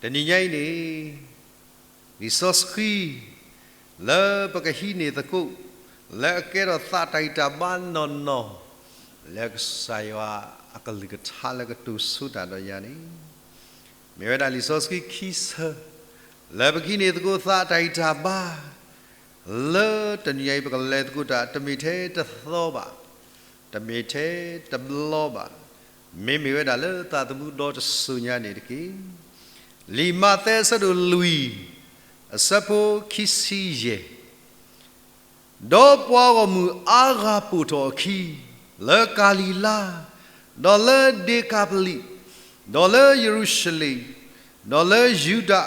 တနံၤညါအံၤန့ၣ် လံာ်စီဆှံ လၢပကဟံးန့ၢ်သကိး လၢအကဲထီၣ်သးတၢ်ဂံၢ်တၢ်ဘါနီၢ်နီၢ် လၢကစၢ်ယွၤအကလုၢ်ကထါလၢကတိၤဆိတၢ်ဒီးယၤန့ၣ် မ့ၢ်ဝဲဒၣ်လံာ်စီဆှံခံဆၢ လၢပကဟံးန့ၢ်သကိးသးတၢ်ဂံၢ်တၢ်ဘါ လၢတနံၤညါအံၤ ပကလဲၤသကိးတၢ် တမ့ၢ်ထဲတသီဘၣ်, တမ့ၢ်ထဲတဘျီဘၣ်, မ့မ့ၢ်ဝဲဒၣ်လၢသးသမူဒီတစိၤညါန့ၣ်တက့ၢ်. လံာ်မးသဲအဆၢဒိၣ်လွံၢ် အဆၢဖိခံဆံယဲၢ် ဒီးပှၤဂီၢ်မုၢ်အါဂၤပိာ်ထီၣ်အခံ လၢကၤလံၤလါ, ဒီးလၢဒ့ကၤပလံး, ဒီးလၢယရူၤၡလ့ၣ်, ဒီးလၢယူဒၤ,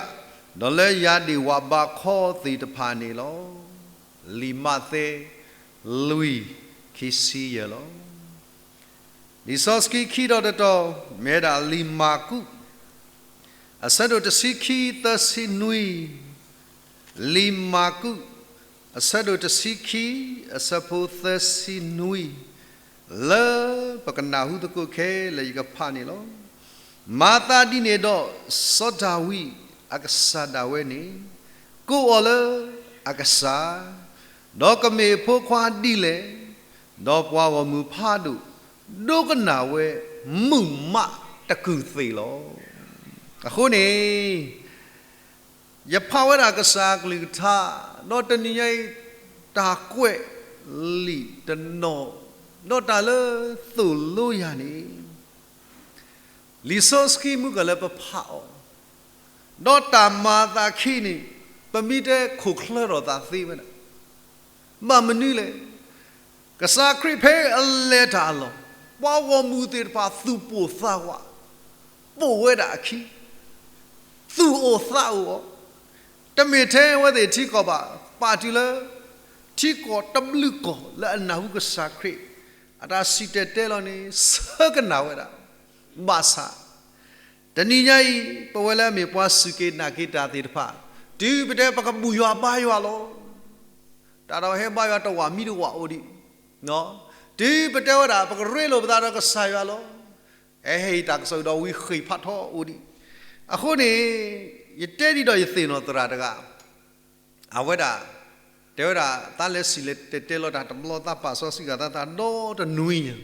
ဒီးလၢယၤဒ့ၣ်ဝးဘးခီသ့ၣ်တဖၣ်န့ၣ်လီၤ. လံာ်မးသဲ လွံၢ် ခံဆံယဲၢ်လီၤ. လံာ်စီဆှံခံတီၤတတီၤ မ့ၢ်ဝဲဒၣ်လံာ်မၢ်ကူး အဆၢဒိၣ်တဆံခံ သၢဆံနွံ, လံာ်မၢ်ကူး အဆၢဒိၣ်တဆံခံ အဆၢဖိသၢဆံနွံ, လၢပကနၢ်ဟူသကိးခဲလၢာ် ယကဖးန့ၣ်လီၤ. မၤသးဒ်န့ၣ်ဒီး စီၤဒၤဝံးအကစၢ်ဒၣ်ဝဲန့ၣ် ကိးအီၤလၢအကစၢ်, ဒီးကမ့ၢ်အဖိခွါဒ်လဲၣ်, ဒီးပှၤဂီၢ်မုၢ်ဖးဒိၣ် ဒိကနၣ်ဝဲ မုာ်မးတကုၢ်သ့ၣ်လီၤ. အဃိန့ၣ် ယဖးဝဲဒၣ်ကစၢ်အကလုၢ်ကထါ, ဒီးတနံၤညါအံၤ တၢ်ကွဲးလံာ်တနီၤ, ဒီးတၢ်လၢသိၣ်လိယၤန့ၣ် လံာ်စီဆှံမုၢ်ကလၢပဖးအီၤ, ဒီးတၢ်မၤအသးခံန့ၣ် ပမ့ၢ်တဲခိၣ်ချၢထီၣ်သးသ့ဝဲဒၣ်, ဘၣ်မနုၤလဲၣ်, ကစၢ်ခရံာ်ဖဲအလဲၤတၢ်အလီၢ်, ပှၤဂီၢ်မုၢ်သ့ၣ်တဖၣ်သူၣ်ပိၢ်သးဝး, ပိာ်ဝဲဒၣ်အခံ, သူၣ်အိၣ်သးအိၣ်အီၤ, တမ့ၢ်ထဲအဝဲသ့ၣ်ထံကီၢ်ဘၣ်, ပာ်တုၤလၢ ထံကီၢ်တဘျုးကီၢ်လၢအနၢ်ဟူကစၢ်ခရံာ် အတၢ်စံၣ်တဲၤတဲလီၤန့ၣ် ဆၢကနၣ်ဝဲဒၣ်, ဘၣ်ဆၣ် တနံၤညါအံၤ ပဝဲလၢအမ့ၢ်ပှၤစူၢ်က့ၤနာ်က့ၤတၢ်သ့ၣ်တဖၣ်, တုၤပတဲပကဘူၣ်ယွၤဘါယွၤလီၤ. တၢ်ဒီးဟဲဘါယွၤတဝာ်မံတဝာ်အိၣ်ဒံး, တုၤပတဲဝဲဒၣ် ပကရ့လိာ်ပသးဒီးကစၢ်ယွၤလီၤ. ဟဲဟ့ၣ်တၢ်ကစီၣ်ဒီးဝံဃ့ၢ်ဖးထီအိၣ်ဒံး. အဃိန့ၣ် ယတဲဒံးဒီးယသ့ၣ်နီၣ်သရၣ်တဂၤ အဝဲဒၣ် တဲဝဲဒၣ် သးလဲၤစံၣ်လဲၤတဲၤတဲလီၤတၢ်တဘျီ သးပာ်စီဆှံဂာ်သးသးဒီတနွံညါ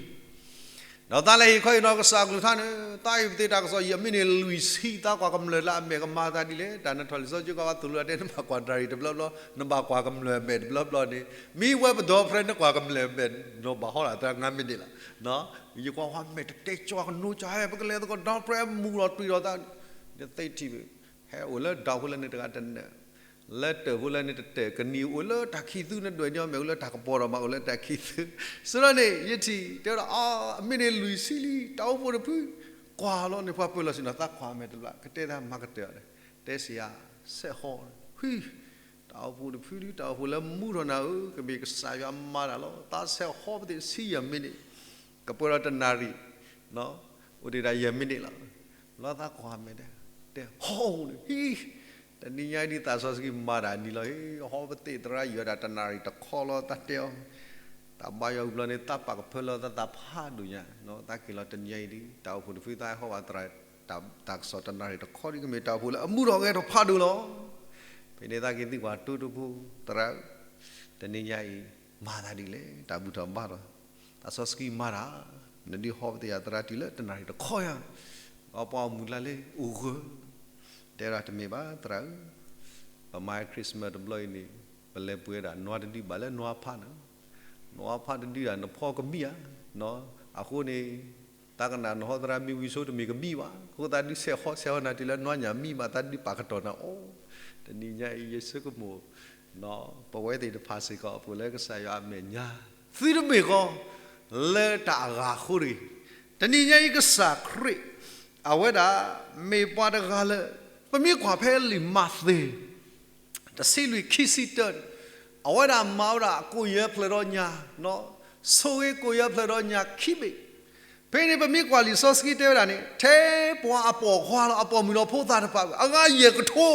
ဒီးသးလဲၤဟ့ၣ်ခီဟ့ၣ်နီၤကစၢ်အကလုၢ်ကထါန့ၣ် သးဟ့ၣ်ပသ့ၣ်တၢ်ကစီၣ် ယမ့ၢ်န့ၢ်လွံၢ်ဆံ သးကွၢ်ကမျၢၢ်လၢအမဲာ်ကမၤသးဒ်လဲၣ်. တၢ်နထီၣ်လံာ်စီဆှံကီး ပှၤသိၣ်လိအတဲ နဘၣ်ကွၢ်တၢ်ရံၣ်တဘျီဘျီ, နဘၣ်ကွၢ်ကမျၢၢ်အမဲာ်တဘျီဘျီန့ၣ် မ့ၢ်ဝဲပဒီဖရဲ နကွၢ်ကမျၢၢ်အမဲာ် နီၢ်ဘၣ်ဟီဒၣ်သၢ ငါးမိနစ်လီၤ. ယကွၢ်ဝဲမဲာ်တတဲကၠီကနိကၠီ ဟဲ ပကလဲၤသကိးဒီဖရဲ မူၤလီၤတွံၢ်လီၤသး နသ့ထံၣ်ဘၣ် ဟဲအိၣ်လၢဒၢးဖိလၢန့ၣ်တဂၤတနၢၤ လၢတၢၢ်ဖိလၢန့ၣ်တတၢၢ် ကနံၤအိၣ်လၢတၢ်ခံးသူ နဒွဲၣ်န့ၢ်အီၤမဲာ်အိၣ်လၢတၢ်ကပီၤဒီးမၤအိၣ်လၢတၢ်ခံးသူ. စရီန့ၣ် ယထံၣ် တဲဝဲဒၣ် အ အမ့ၢ်န့ၢ်လွံၢ်ဆံလံ တၢ်အိၣ်ဖှိၣ်တဖု ကွၢ်လီၤန့ၣ် ပှၤပၢၤလီၢ်ဆ့ၣ်နီၤ သးကွၢ်မဲာ်တဘျီ ကတဲသးမၤကတၢၢ်အီၤဒီး တဲစ့ၢ်ဧါ ဆဲးဟီ ဃု တၢ်အိၣ်ဖှိၣ်တဖုဒု တၢ်အိၣ်ဖှိၣ်လၢမူထီၣ်နၤဧၢ ကမ့ၢ်ကစၢ်ယွၤမၤတၢ်လီၤ. သးဆဲးဟီပသ့ၣ်ဆံယဲၢ်မံးနံး ကပှဲၤဒီးတနၣ်ရံၣ် အိၣ်ဒံးဒၣ်ယဲၢ်မံးနံးလီၤ. လီၤသးကွၢ်မဲာ်တဲ တဲဟီအိၣ်န့ၣ် ဟံ တနံၤညါဒ်သးစီဆှံမၤတၢ်နံၤလီၤ ဟံ ဟီပသ့ၣ်သရၣ်ယွၤဒၣ်တနၣ်ရံၣ်တခီလီၤ သးတဲအီၤ တၢ်ဘါယွၤဝံၤဘျီန့ၣ် သးပာ်ကဖၢလၢသးသးဖးဒိၣ်ညါ သးက့ၤလီၤတနံၤညါအံၤဒ် တၢ်အိၣ်ဖှိၣ်တဖုသးဟဲဟီဘၣ်သရၣ် တၢ်ကစီၣ်တနၣ်ရံၣ်တခီဒ်ကမ့ၢ်တၢ်အိၣ်ဖှိၣ်လၢအမူထီၣ်ဂဲၤထီၣ်ဖးဒိၣ်လီၤ. ဖဲန့ၣ်သးက့ၤသံကွၢ်တိတိဖိ သရၣ်ဧၢ တနံၤညါအံၤ မၤသးဒ်လဲၣ် တၢ်ဘူၣ်ထီၣ်ဘါထီၣ် သးစီဆှံမၤတၢ် နဒုးဟီပသ့ၣ်ယၤသရၣ်တုၤလၢတနၣ်ရံၣ်တခီယၤ ဒီးပှၤအီၣ်မူၤလါလၢအိၣ်ဂၢၢ် တဲဒၣ်တမ့ၢ်ဘၣ်သရၣ်ဧၢ ပမၤ Christmas တဘျီအံၤန့ၣ် ပလဲၤပှ့ၤဒၣ်နွားတဒုဘၣ်လၢနွားဖးန့ၣ် နွားဖးတဒုဒၣ်နဖီကမံဧါ အဃိန့ၣ် သးကနၣ်နဟီသရၣ်မ့ၢ်ဝံၤဆိတမ့ၢ်ကမံဘၣ် အဃိသတးဒုးဆဲးဟီဆဲးဟီနၤတုၤလၢနွားညၣ်မံဘၣ်သးဒုးပာ်ကတီၢ်နၤအီၤ တနံၤညါအံၤယဆိကမိၣ် ပဝဲသ့ၣ်တဖၣ်စ့ၢ်ကီး ပအိၣ်လၢကစၢ်ယွၤအမဲာ်ညါ သုတမ့ၢ်ဃီ လၢတၢ်အဂၤအဃိတဂ့ၤ တနံၤညါအံၤကစၢ်ခရံာ် အဝဲဒၣ် မ့ၢ်ပှၤတဂၤလၢ ပမ့ၢ်ကွၢ်ဖဲလံာ်မးသဲ တဆံလွံၢ်ခံဆံတၢန့ၣ် အဝဲဒၣ်မၤဝဲဒၣ်ကိၣ်ယဲၢ်ဖျၢၣ်ဒီးညၣ် ဆိၣ်ဂ့ၤကိၣ်ယဲၢ်ဖျၢၣ်ဒီးညၣ်ခံဘ့ၣ် ဖဲန့ၣ်ပမ့ၢ်ကွၢ်လံာ်စီဆှံတဲဝဲဒၣ်န့ၣ် ထဲပှၤအပိာ်ခွါလီၤ အပိာ်မုၣ်ဒီးဖိသၣ်တဖၣ် အဂၤယဲၢ်ကထိ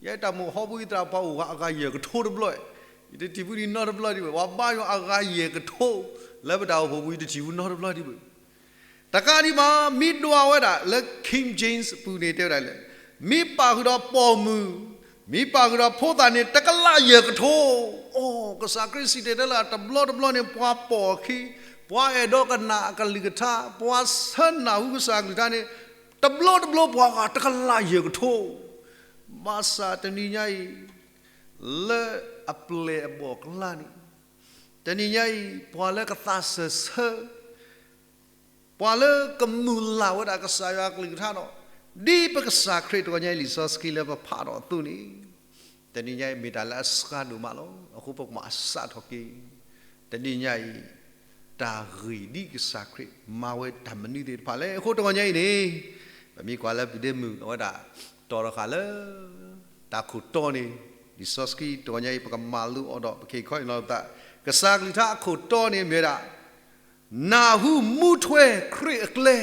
ယဲတၢ်မုၢ်ဟီၣ်ဘှံးသရၣ်ပှၤအိၣ်ဝဲအဂၤယဲၢ်ကထိတဘျီ ယတထံၣ်ဖူးဒံးနီတဘျီဒံးဘၣ် ပှၤဘါယွၤအဂၤယဲၢ်ကထိ လၢပတၢ်အိၣ်ဖှိၣ်ပူၤ ယတထံၣ်ဖူးနီတဘျီဒံးဘၣ် တကးဒံးဘၣ် မ့ၢ်ဒွးဝဲဒၣ်လၢ King James အပူၤန့ၣ် တဲဝဲဒၣ်လဲၣ် မ့ၢ်ပာ်ဃုာ်ဒီးပိာ်မုၣ်, မ့ၢ်ပာ်ဃုာ်ဒီးဖိသၣ်န့ၣ် တကလးယဲၢ်ကထိ. အိ, ကစၢ်ခရံာ်စံၣ်တဲၤတဲလၢတဘျီတဘျီန့ၣ် ပှၤပိာ်အခံ, ပှၤအဲၣ်ဒိးကနၣ်အကလုၢ်ကထါ, ပှၤဆၢနၢ်ဟူကစၢ်အကလုၢ်ကထါန့ၣ်, တဘျီတဘျီပှၤဂၤတကလးယဲၢ်ကထိ. ဘၣ်ဆၣ်တနံၤညါအံၤ လၢအပျဲၢ်အဘီၣ်အကျါန့ၣ်, တနံၤညါအံၤ ပှၤလၢကသးစၢၢ်ဆၢ ပှၤလၢကမုၢ်လၢ်ဝဲဒၣ်ကစၢ်ယွၤအကလုၢ်ကထါဒီး, ဒ်ပကစၢ်ခရံာ်တဂီၤညါအံၤ လံာ်စီဆှံလၢပဖးဒီးအသိးန့ၣ်, တနံၤညါအံၤမ့ၢ်တၢ်လၢအစှၤဒိၣ်မးလီၤ. အဃိပကမၤအစးထီၣ်က့ၤ တနံၤညါအံၤ တၢ်ဂ့ၢ်ဒ်ကစၢ်ခရံာ်မၤဝဲတၢ်မနုၤသ့ၣ်တဖၣ်လဲၣ်. အဃိတဂီၤညါအံၤန့ၣ်, ပမ့ၢ်ကွၢ်လၢပဒ့မုၢ် အဝဲဒၣ် တီၤတဃာ်လၢ တၢ်ခိၣ်တီန့ၣ်, လံာ်စီဆှံတဂီၤညါအံၤ ပကမၤလိအီၤဒီး ပက့ၤခီအံၤလီၤပသး, ကစၢ်ကလုၢ်ကထါအခိၣ်တီန့ၣ်မ့ၢ်ဝဲဒၣ် နၢ်ဟူမူထွဲခရံာ်အကျဲ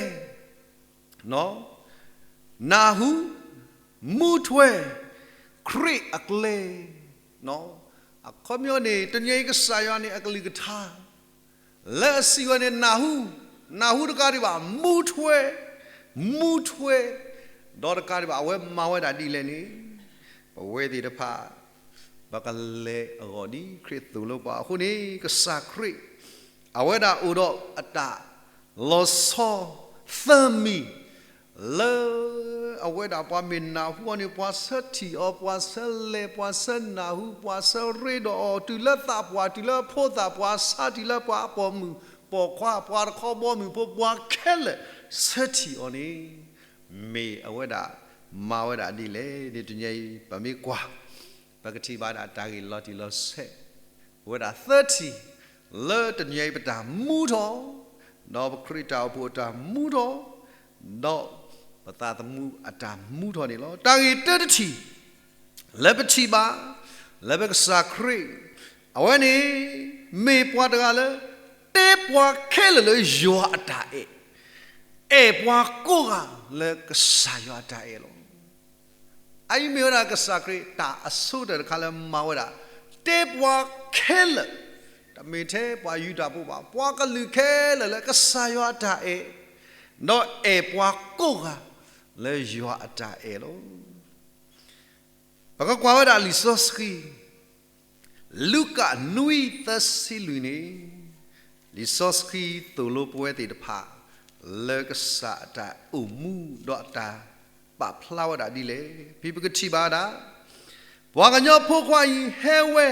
နၢ်ဟူ မူထွဲ ခရံာ်အကျဲ. အခီပညီန့ၣ် တနံၤအံၤကစၢ်ယွၤန့ၣ်အကလုၢ်ကထါ လၢအစံးဝဲန့ၣ် နၢ်ဟူ, နၢ်ဟူတကးဒံးဘၣ် မူထွဲ, မူထွဲ, ဒီးတကးဒံးဘၣ် အဝဲမၤဝဲဒၣ်ဒ်လဲၣ်န့ၣ်, ပဝဲသ့ၣ်တဖၣ် ပကလဲၤအဂီၢ်ဒ်ခရံာ်သိၣ်လိပှၤအဃိန့ၣ် ကစၢ်ခရံာ် အဝဲဒၣ်အိၣ်ဒီးအတၢ်လီၤဆီသၢမံၤ လၢအဝဲဒၣ်ပှၤမ့ၢ်နၢ်ဟူအီၤန့ၣ် ပှၤဆၢထံၣ်အီၤ, ပှၤဆၢလဲၤ, ပှၤဆၢနၢ်ဟူ, ပှၤဆၢရ့ဒီးအီၤ, တုၤလၢသးပှၢ်, တုၤလၢဖိသၣ်, ပှၤဆါ, တုၤလၢပှၤပိာ်မုၣ်ပိာ်ခွါ, ပှၤတခီဘီမုၢ်ဖိ, ပှၤခဲလၢာ်ဆၢထံၣ်အီၤန့ၣ်, မ့ၢ်အဝဲဒၣ်မၤဝဲဒၣ်ဒ်လဲၣ်န့ၣ် တနံၤအံၤ ပမ့ၢ်ကွၢ် ပကထံၣ်ဘၣ်ဒၣ်တၢ်ဂ့ၢ်လီၤတံၢ်လီၤဆဲး ပဝဲဒၣ်သၢထံၣ် လၢတနံၤအံၤပတၢ်မူထီၣ်, ဒီးပခရံာ်တၢ်အိၣ်ဖှိၣ်အတၢ်မူထီၣ်, ဒီးပသးသမူအတၢ်မူထီၣ်န့ၣ်လီၤ. တၢ်ဂ့ၢ်တၢတထံၣ် လၢပထံၣ်ဘၣ် လၢပကစၢ်ခရံာ် အဝဲန့ၣ် မ့ၢ်ပှၤတဂၤလၢ တဲပှၤခဲလၢာ်လၢယွၤအတၢ်အဲၣ်, အဲၣ်ပှၤကိးဂၤလၢကစၢ်ယွၤအတၢ်အဲၣ်လီၤ. အအံၤမ့ၢ်ဝဲဒၣ်ကစၢ်ခရံာ်တၢ်အဆိကတၢၢ်တခါလၢမၤဝဲဒၣ်, တဲပှၤခဲလၢာ်, တမ့ၢ်ထဲပှၤယူဒၤဖိဘၣ်, ပှၤကလုာ်ခဲလၢာ်လၢကစၢ်ယွၤအတၢ်အဲၣ်, ဒီးအဲၣ်ပှၤကိးဂၤလၢယွၤအတၢ်အဲၣ်လီၤ. ပကကွၢ်ဝဲဒၣ်လံာ်စီဆှံ လူၤကၣ်နွံသၢဆံလွံၢ်န့ၣ်, လံာ်စီဆှံသိၣ်လိပဝဲသ့ၣ်တဖၣ် လၢကစၢ်အတၢ်အိၣ်မူဒီးအတၢ်ပာ်ဖျါဝဲဒၣ်ဒ်လဲၣ်. ဖဲပကထံၣ်ဘၣ်ဒၣ်, ပှၤကညီဖိခွါအံၤဟဲဝဲ,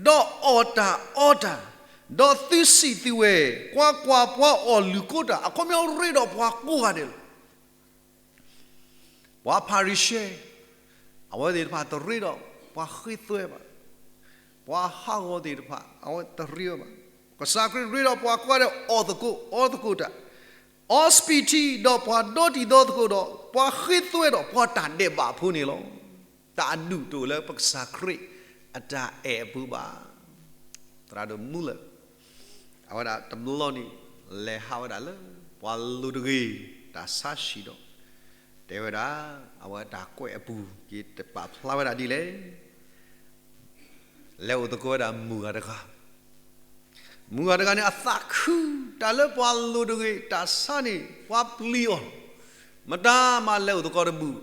ဒီးအီၣ်တၢ်အီတၢ်, ဒီးသုစံးသုဝဲ, ကွၢ်ကွၢ်, ပှၤအီၣ်လုၢ်ကိတၢ်, အခီပညီရ့ဒီးပှၤကိးဂၤဒဲးလီၤ. ပှၤဖၤရံၤၡဲ, အဝဲသ့ၣ်တဖၣ်တရ့ဒီးပှၤဃ့သွဲဘၣ်. ပှၤဟးဂီၤသ့ၣ်တဖၣ် အဝဲတရ့ဝဲဘၣ်. ကစၢ်ခရံာ်ရ့ဒီးပှၤကိးဂၤဒဲးအီၣ်သကိး, အီသကိးတၢ်, အီစပံးထံဒီးပှၤဒီတံၤသကိးဒီး ပှၤဃ့သွဲဒီးပှၤတၢ်ဒဲးဘးဖိန့ၣ်လီၤ. တၢ်အဒူၣ်တအိၣ်လၢပကစၢ်ခရံာ်အတၢ်အဲၣ်အပူၤဘၣ်. သရၣ်ဒိၣ်မူလၢာ် အဝဲဒၣ်တဘျီန့ၣ် လဲၤဟးဝဲဒၣ်လၢ ပှၤလိၤတဂ့ၤ တၢ်ဆါဟံၣ်ဒီး တဲဝဲဒၣ် အဝဲတၢ်ကွဲးအပူၤ က့ၤတပာ်ဖျါဝဲဒၣ်ဒ်လဲၣ်. လဲၤအိၣ်သကိးဝဲဒၣ်မုၢ်ဂၤတဂၤ, မုၢ်ဂၤတဂၤန့ၣ် အသးခု တၢ်လၢပှၤလိၤတဂ့ၤ တၢ်ဆါန့ၣ် ပှၤပျံၤအီၤ, မတၤမၤလဲၤအိၣ်သကိးတဘူၣ်,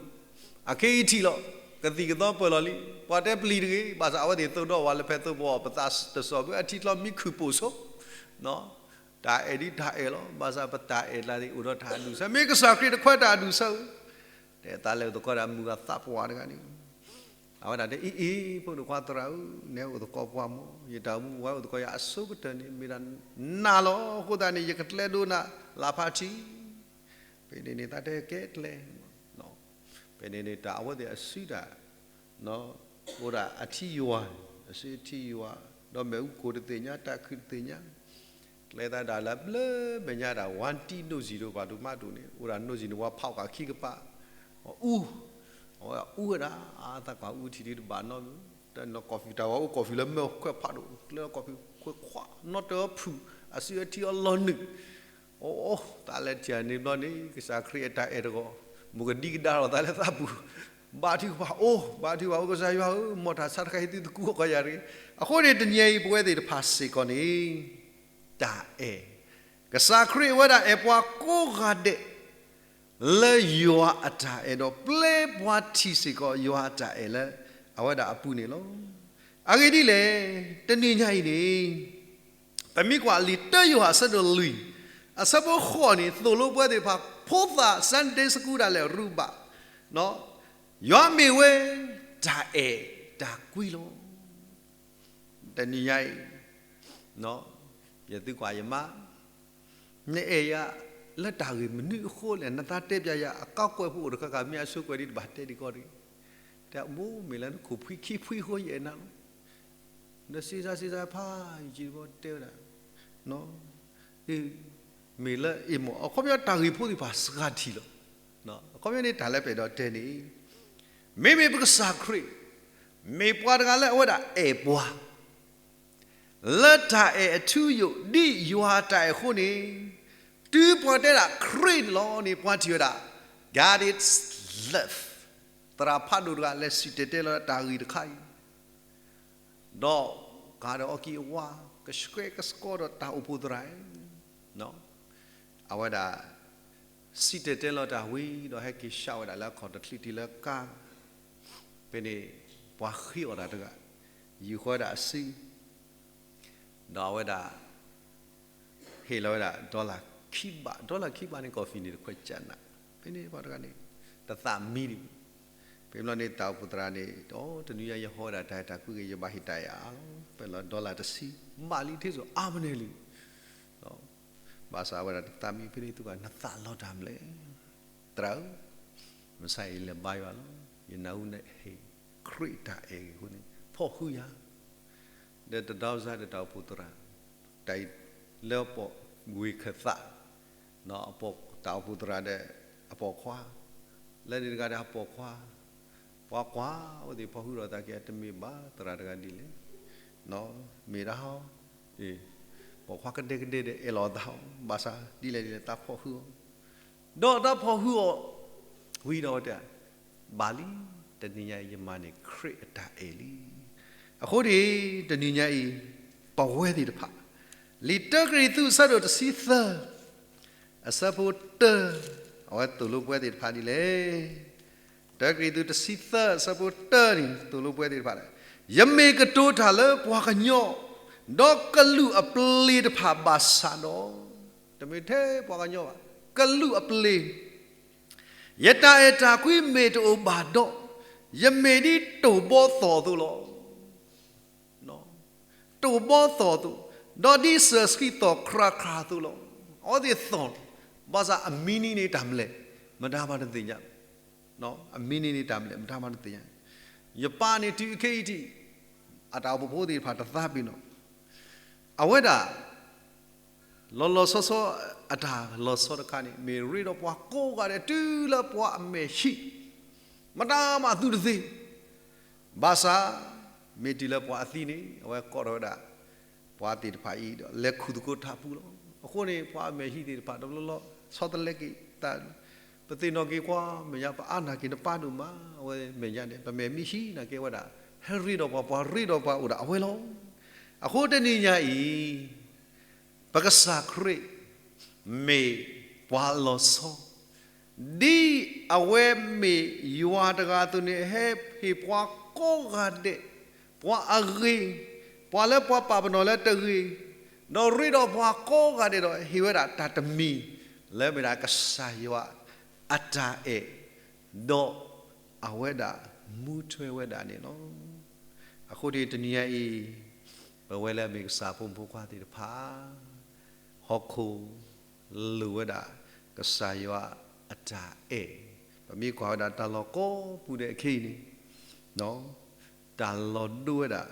အခဲအံၤထံၣ်လီၤ, ကသံၣ်ကသီပၢၢ်လီၤလံ, ပှၤတဲပျံၤတဂ့ၤ, ဘၣ်ဆၣ်အဝဲသ့ၣ်သိးဒီးဝဲလၢဖဲသိးပအီၣ် ပသးတစီၣ်ဖဲအထံချီမံခုၣ်ပိာ်ဆိ တၢ်အဲၣ်ဒ်တၢ်အဲၣ်လီၤ. ဘၣ်ဆၣ်ပတၢ်အဲၣ်လၢသ့ၣ်အိၣ်ဒီးတၢ်အဒူၣ်ဆၢ, မ့ၢ်ကစၢ်ခရံာ်တခွဲးတၢ်အဒူၣ်ဆၢဧၢ, တဲသးလဲၤအိၣ်သကိးဒီးမုၢ်ဂၤသးပှၢ်တဂၤန့ၣ်, အဝဲဒၣ်တဲအံၤအံၤ ဖိဒိၣ်ခွါသရၣ်ဧၢ, နဲအိၣ်သကိးပှၤမၢ်, ယတၢ်အိၣ်မူဝဲအိၣ်သကိးယၤအဆိကတၢၢ်န့ၣ် မ့ၢ်ဒၣ်နၤလီၤ. အဃိသတးန့ၣ် ယကကျဲဒိနၤလၢ်ဖးထံ ဖဲန့ၣ်န့ၣ် သးတဲကဲကျဲ, ဖဲန့ၣ်န့ၣ် တၢ်အဝဲသ့ၣ်အစုတၢ် အိၣ်ဒၣ်အထံယွၤ, အစုအထံယွၤ, ဒီးမ့ၣ်အူကိၣ်တသ့ၣ်ညါ, တၢ်ခုၣ်တသ့ၣ်ညါ, ကျဲသးဒၣ်လၢဘျၢမဲာ်ညါဒၣ် ဝါတံၢ်နိၣ်စံၣ်ဒိၣ်ပာ်ဒိၣ်မးဒိၣ်န့ၣ်, အိၣ်ဒၣ်နိၣ်စံၣ်န့ၣ် ဝါဖးကးခံကပၤ, အူ, အဝဲအူဝဲဒၣ်, အသးကွၢ်အူထံၣ်ဒုတဘၣ်နီတမံၤ, တၢ်နီၢ်ကီၢ်ဖံးတၢ်ဝဲအိၣ်ကီၢ်ဖံးလၢမ့ၢ်အခွဲးဖးဒိၣ်, ကျဲလီၤကီၢ်ဖံးခွဲးခွး, နီၢ်တၢၤဖုၣ်, အစုအထံအီၤလီၤနုာ်, အိၣ်, သးလဲၤထံၣ်န့ၣ်ဘျီန့ၣ် ကစၢ်ခရံာ်အတၢ်အဲၣ်တဂီၢ်, မ့ၢ်ကဒံကဒါလီၤသးလၢသးပူၤ, ဘါထုကဖၣ်အိၣ်, ဘါထုကဖၣ်အိၣ် ကစၢ်ယွၤဧၢ, မ်တၢ်ဆါတခါအံၤသုသကူအီၤကီးယၤတဂ့ၤ. အဃိန့ၣ် တနံၤအံၤပဝဲသ့ၣ်တဖၣ်စ့ၢ်ကီးန့ၣ် တၢ်အဲၣ်, ကစၢ်ခရံာ်အဝဲဒၣ်အဲၣ်ပှၤကိးဂၤဒဲး, လၢယွၤအတၢ်အဲၣ်ဒီး ပျဲပှၤထံၣ်စ့ၢ်ကီးယွၤအတၢ်အဲၣ်လၢအဝဲဒၣ်အပူၤန့ၣ်လီၤ. အဂ့ၢ်ဒ်လဲၣ်, တနံၤညါအံၤန့ၣ် ပမ့ၢ်ကွၢ်လံာ်တၢယိၤဟၣ်အဆၢဒိၣ်လွံၢ် အဆၢဖိဃိးန့ၣ် သိၣ်လိပဝဲသ့ၣ်တဖၣ် ဖိသၣ် Sunday School ဒၣ်လဲာ်ရူဘၣ်, ယွၤမ့ၢ်ဝဲတၢ်အဲၣ်တၢ်ကွံလီၤ. တနံၤညါအံၤ ယသုကွၢ်ယမါ, နအဲၣ်ယၤလၢတၢ်ဂ့ၢ်မနုၤအဃိလဲၣ်, နသးတဲပျးယၤ အကါကွဲးဖိအိၣ်တခါခါ မ့ၢ်အဆိကွဲးဒံးတဘၣ်တဲဒံးကီးတဂ့ၤ. တဲအမိၢ်မ့ၢ်လၢနခိၣ်ဖှံခံဖှံအဃိယအဲၣ်နၤလီၤ. နစံးစါစံးစါဖးယံာ်ကီး တဲဝဲဒၣ် မ့ၢ်လၢအ့ၣ်မိၢ် အခီပညီတၢ်ဂ့ၢ်ဖိသ့ၣ်တဖၣ်စှၤထံၣ်လီၤ. အခီပညီန့ၣ်တၢ်လၢပအဲၣ်ဒိးတဲန့ၣ် မ့မ့ၢ်ပကစၢ်ခရံာ် မ့ၢ်ပှၤတဂၤလၢအဝဲဒၣ်အဲၣ်ပှၤ လၢတၢ်အဲၣ်အထူအယိာ် ဒ်ယွၤအတၢ်အဲၣ်အဃိန့ၣ်, တုၤပှၤတဲဒၣ်ခရံာ်န့ၣ်လီၤန့ၣ် ပှၤထံၣ်ဝဲဒၣ် God is love, သရၣ်ဖးဒိၣ်တဂၤလဲၤစံၣ်တဲၤတဲလီၤတၢ်ဂ့ၢ်တခါအံၤ ဒီးကၤဒီးအီကံအဝါ ကဆှဲကဆှီဒီးတၢ်အိၣ်ဖှိၣ်သရၣ် အဝဲဒၣ် စံၣ်တဲၤတဲလီၤတၢ်ဝံၤဒီး ဟဲက့ၤဆှးဝဲဒၣ်လၢအခီၣ်တချံးတံၢ်လၢကါ, ဖဲန့ၣ် ပှၤဃ့အီၣ်တၢ်တဂၤ ယူာ်ဃီဝဲဒၣ်အစု ဒီးအဝဲဒၣ် ဟ့ၣ်လီၤဝဲဒၣ် dollar ခံဘး, dollar ခံဘးန့ၣ် coffee န့ၣ်တခွဲးကနး, ဖဲန့ၣ်ပှၤတဂၤန့ၣ် တသးမံဒံး, ဖဲဘျီန့ၣ် တၢ်အိၣ်ဖှိၣ်သရၣ်န့ၣ် တနံၤညါယဟီဝဲဒၣ်တၢ်အဲၣ်တၢ်ကွံဂ့ၤ ယဘၣ်ဟ့ၣ်တၢ်အဲၣ်အါလီၤ, ပလီၤ dollar တဆံ, မးလံထဲသိးအါမးန့ၣ်လံ ဘၣ်ဆၣ်ဝဲဒၣ်တသးမံ ဖဲန့ၣ်သုက နသးလီၤတၢ်မလဲၣ်, သရၣ်ဧၢ, မဆါအံၤလဲၤဘါယွၤလီၤ, ယနၢ်ဟူနဟ့ၣ် ခရံာ်အတၢ်အဲၣ်အဃိန့ၣ် ဖီၣ်ဃုယၤ, ဒီးတဒီစါဒီးတၢ်အိၣ်ဖှိၣ်သရၣ် တၢ်အံၤလၢပှၤဝ့ၢ်ခၢၣ်သး, တၢ်အိၣ်ဖှိၣ်သရၣ်ဒီးအပိာ်ခွါ, လၢန့ၣ်တဂၤဒီးအပိာ်ခွါ, ပှၤကွၢ်ဝဲသ့ၣ်ဖီၣ်ဃုဒီးသးက့ တမ့ၢ်ဘၣ်သရၣ်တဂၤဒ်လဲၣ်, မ့ၢ်ဒၣ်ဟီ, ပိာ်ခွါကဒဲကဒဲဒီးအဲၣ်လီၤသးအီၤ, ဘၣ်ဆၣ်ဒ်လဲၣ်ဒ်လဲၣ် သးဖီၣ်ဃုအီၤ, ဒီးတၢ်ဖီၣ်ဃုအီၤ ဝံၤဒီးဝဲတဲ, ဘၣ်လံ, တနံၤညါအံၤ ယမၤန့ၢ်ခရံာ်အတၢ်အဲၣ်လံ. အဃိန့ၣ် တနံၤညါအံၤ ပဝဲသ့ၣ်တဖၣ် လံာ်တၢကရံၣ်သူး အဆၢဒိၣ်တဆံသၢ အဆၢဖိတၢ, အဝဲသိၣ်လိပဝဲသ့ၣ်တဖၣ်ဒ်လဲၣ်. တၢကရံၣ်သူး တဆံသၢ အဆၢဖိတၢန့ၣ် သိၣ်လိပဝဲသ့ၣ်တဖၣ်လဲၣ်, ယမ့ၢ်ကတိၤတၢ်လၢပှၤကညီ, ဒီးကလူးအပျ့ၤတဖၣ်ဘၣ်ဆၣ်ဒီး, တမ့ၢ်ထဲပှၤကညီဘၣ်, ကလူးအပျ့ၤ ယတၢ်အဲၣ်တၢ်ကွံမ့ၢ်တအိၣ်ဘၣ်ဒီး, ယမ့ၢ်ဒ်တိၢ်ဘီသီၣ်အသိးလီၤ. တိၢ်ဘီသီၣ်အသိး, ဒီးဒ်စၢၤဆှံသီၣ်ခရၣ်ခရၣ်အသိးလီၤ. အဝဲသ့ၣ်သီၣ်, ဘၣ်ဆၣ်အ meaning န့ၣ် တၢ်မနုၤလဲၣ်, မတၤမးတသ့ၣ်ညါ, အ meaning န့ၣ် တၢ်မနုၤလဲၣ် မတၤမးတသ့ၣ်ညါ. ယပၢ်န့ၣ်တုၤခဲအံၤထံး, အတၢ်အိၣ်ဖှိၣ်ဖိသ့ၣ်တဖၣ်တသးပ့ၤနီၣ်, အဝဲဒၣ် လီၤလီၤဆီဆီအတၢ်လီၤဆီတခါန့ၣ် မ့ၢ်ရ့ဒီးပှၤကိးဂၤဒဲးတုၤလၢပှၤအမဲာ်ဟံၣ်, မတၤမးသုတသ့, ဘၣ်ဆၣ် မ့ၢ်တုၤလၢပှၤအသံန့ၣ် အဝဲကိးထီၣ်ဝဲဒၣ် ပှၤသ့ၣ်တဖၣ်အံၤဒီး လဲၤခူၣ်သကိးတၢ်ပူၤလီၤ. အဃိန့ၣ် ပှၤအမဲာ်ဟံၣ်သ့ၣ်တဖၣ်တဘျီလီၤ ဆီတလဲက့ၤသး, ပသ့ၣ်နီၣ်က့ၤကွၢ်မဲာ်ညါ ပအါနာ်က့ၤနပၢ်ဒိၣ်မး အဝဲမဲာ်ညါန့ၣ် ပမဲာ်မ့ၢ်ဟံးနာ်က့ၤဝဲဒၣ် ဟဲရ့ဒီးပှၤ ပှၤရ့ဒီးပှၤအိၣ်ဒၣ်အဝဲလီၤ. အဃိတနံၤညါအံၤ ပကစၢ်ခရံာ် မ့ၢ်ပှၤလီၤဆီ, ဒ်အဝဲမ့ၢ်ယွၤတဂၤအသိးန့ၣ် ဟဲဟ့ၣ်ပှၤကိးဂၤဒဲး ပှၤအဂ့ၤ, ပှၤလၢပှၤပာ်ပနီၣ်လၢတဂ့ၤ, ဒီးရ့ဒီးပှၤကိးဂၤဒဲးဒီး ဟ့ၣ်ဝဲဒၣ်တၢ်တမံၤ လၢမ့ၢ်ဒၣ်ကစၢ်ယွၤအတၢ်အဲၣ်, ဒီးအဝဲဒၣ်မူထွဲဝဲဒၣ်န့ၣ်လီၤ. အဃိန့ၣ်တနံၤညါအံၤ ပဝဲလၢမ့ၢ်ကစၢ်ဖိမုၣ်ဖိခွါသ့ၣ်တဖၣ် ဟီၣ်ခိၣ်လိၣ်ဝဲဒၣ် ကစၢ်ယွၤအတၢ်အဲၣ်, ပမ့ၢ်ကွၢ်ဝဲဒၣ်တၢ်လီၢ်ကိးပူၤဒဲးခဲအံၤန့ၣ်, တၢ်လီၤဒိဝဲဒၣ်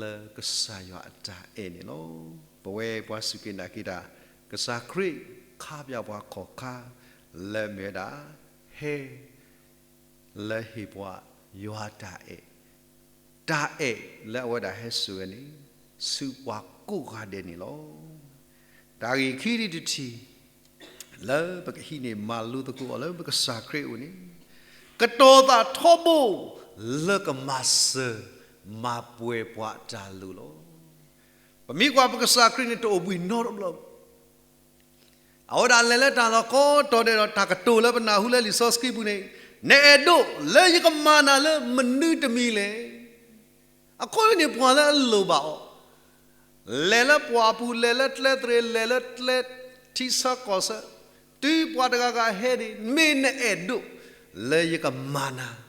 လၢကစၢ်ယွၤအတၢ်အဲၣ်န့ၣ်လီၤ. ပဝဲပှၤစူၢ်က့ၤနာ်က့ၤတၢ် ကစၢ်ခရံာ်ခါပၠးပှၤခီၣ်ခါ လၢမ့ၢ်ဝဲဒၣ် ဟဲ လၢဟ့ၣ်ပှၤယွၤတၢ်အဲၣ်, တၢ်အဲၣ်လၢအဝဲဒၣ်ဟဲစိာ်ဝဲန့ၣ် ဆူပှၤကိးဂၤဒဲးန့ၣ်လီၤ. တၢ်ဂ့ၢ်ခံထံၣ်တထံၣ် လၢပကဟံးန့ၢ်မၤလိသကိးအီၤလၢပကစၢ်ခရံာ်အအိၣ်န့ၣ်, ကတီၤသးထီဘိ လၢကမၤစၢၤမၤပှဲၤပှၤအတၢ်လိၣ်လီၤ. ပမ့ၢ်ကွၢ်ပကစၢ်ခရံာ်န့ၣ် တအိၣ်ဘှံးနီတဘျီဘၣ်. အဝဲဒၣ်လဲၤလၢတၢ်လီၢ်ကိးတီၤဒဲးဒီး တၢ်ကတိၤလၢပနၢ်ဟူလၢလံာ်စီဆှံပူၤန့ၣ်, နအဲၣ်ဒိးလၢယကမၤနၤလၢမနုၤတမံၤလဲၣ်. အဃိန့ၣ် ပှၤလၢအလိၣ်ဘၣ်အီၤ, လဲၤလၢပှၢ်ပူၤ, လဲၤလၢကျဲသရ့ၤ, လဲၤလၢကျဲထံဆၢကီၢ်ဆၢ, တုၤပှၤတဂၤဂၤဟဲန့ၣ်, မ့ၢ်နအဲၣ်ဒိးလၢယကမၤနၤ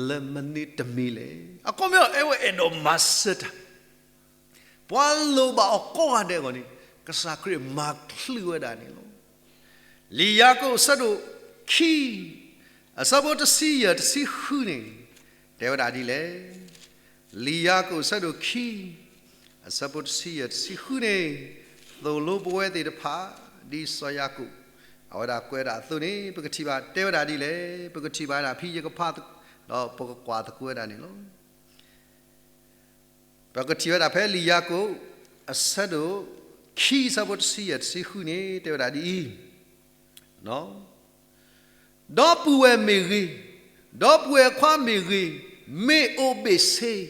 လၢမနုၤတမံၤလဲၣ်. အခီပညီ အဝဲအဲၣ်ဒိးမၤစၢၤတၢ်, ပှၤလိၣ်ဘၣ်အီၤကိးဂၤဒဲးအဂီၢ်န့ၣ်, ကစၢ်ခရံာ်မၤချုးဝဲဒၣ်န့ၣ်လီၤ. လံာ်ယၤကိာ်အဆၢဒိၣ်ခံ, အဆၢဖိတဆံယဲၢ်တဆံဃုန့ၣ်, တဲဝဲဒၣ်ဒ်လဲၣ်. လံာ်ယၤကိာ်အဆၢဒိၣ်ခံ, အဆၢဖိတဆံယဲၢ်တဆံဃုန့ၣ်, သိၣ်လိပဝဲသ့ၣ်တဖၣ် ဒ်စီၤယၤကိာ် အဝဲဒၣ်ကွဲးဒၣ်အသိးန့ၣ် ပကထံၣ်ဘၣ်တဲဝဲဒၣ်ဒ်လဲၣ်. ပကထံၣ်ဘၣ်ဝဲဒၣ်ဖဲယကဖး, ဒီးပကကွၢ်သကိးဝဲဒၣ်န့ၣ်လီၤ. ပကထံၣ်ဝဲဒၣ်ဖဲလံာ်ယၤကိာ် အဆၢဒိၣ်ခံ အဆၢဖိတဆံယဲၢ်တဆံဃုန့ၣ် တဲဝဲဒၣ်ဒ်အံၤ, ဒီပုၢ်ဝဲၢ်မ့ၢ်ဂ့ၤ, ဒီပုၢ်ဝဲၢ်ခွါမ့ၢ်ဂ့ၤ, မ့ၢ်အိၣ်ဘ့ၣ်ဆ့,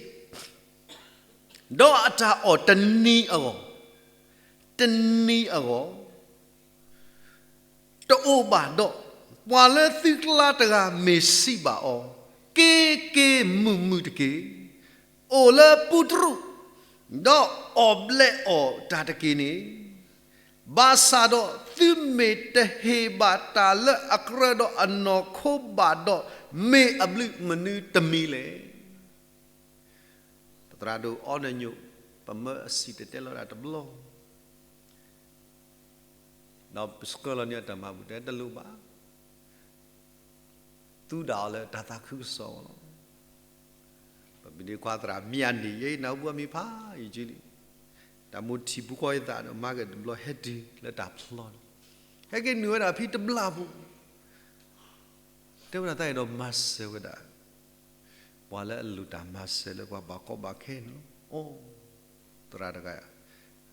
ဒီးအတၢ်အီၣ်တနံၤအဂီၢ်, တနံၤအဂီၢ် တအိၣ်ဘၣ်ဒီး, ပှၤလၢသုကျါတဂၤမ့ၢ်စံးဘၣ်အီၤ, က့ၤက့ၤမုာ်မုာ်တက့ၢ်, အိၣ်လၢပူတရူး, ဒီးအီၣ်ဘျဲးအီၣ်တၢ်တက့ၢ်န့ၣ်, ဘၣ်ဆၣ်ဒီးသုမ့ၢ်တဟ့ၣ်ဘၣ်တၢ်လၢအကြၢးဒီးအနီၢ်ခိဘၣ်ဒီး, မ့ၢ်အဘျုးမနုၤတမံၤလဲၣ်. ပသရၣ်ဒိၣ်အီနညိၣ်, ပမၢအစံၣ်တဲၤတဲလီၤဒၣ်တဘျီ ဒီးပဆှၢလီၤန့ၢ်အတၢ်မၤဘူၣ် တဲတလိၣ်ဘၣ်, သူဒၣ်အီၤလၢတၢ်သးခုကစီၣ်အဂီၢ်လီၤ. ပမ့ၢ်ဒ်ခွါသရၣ်မံၤအန့ၣ် ယဲအံၤနၢ်ဟူဘၣ်မံၤဖးယံာ်ကၠံလံ, တၢ်မိၣ်ထံၣ်ပူၤဃီယသးဒီး မၤက့ၤတဘျီဟဲတုၤလၢတၢ်ဖျီလီၤ. ဟဲက့ၤနုာ်ဝဲဒၣ်ဖံတဘျီပူၤ, တဲဝဲဒၣ်သးအဲၣ်ဒိးမၤစၢၤဝဲဒၣ် ပှၤလၢအလိၣ်တၢ်မၤစၢၤလၢပှၤဘၣ်ကီဘၣ်ခဲန့ၣ်လီၤ. အိ, သရၣ်တဂၤ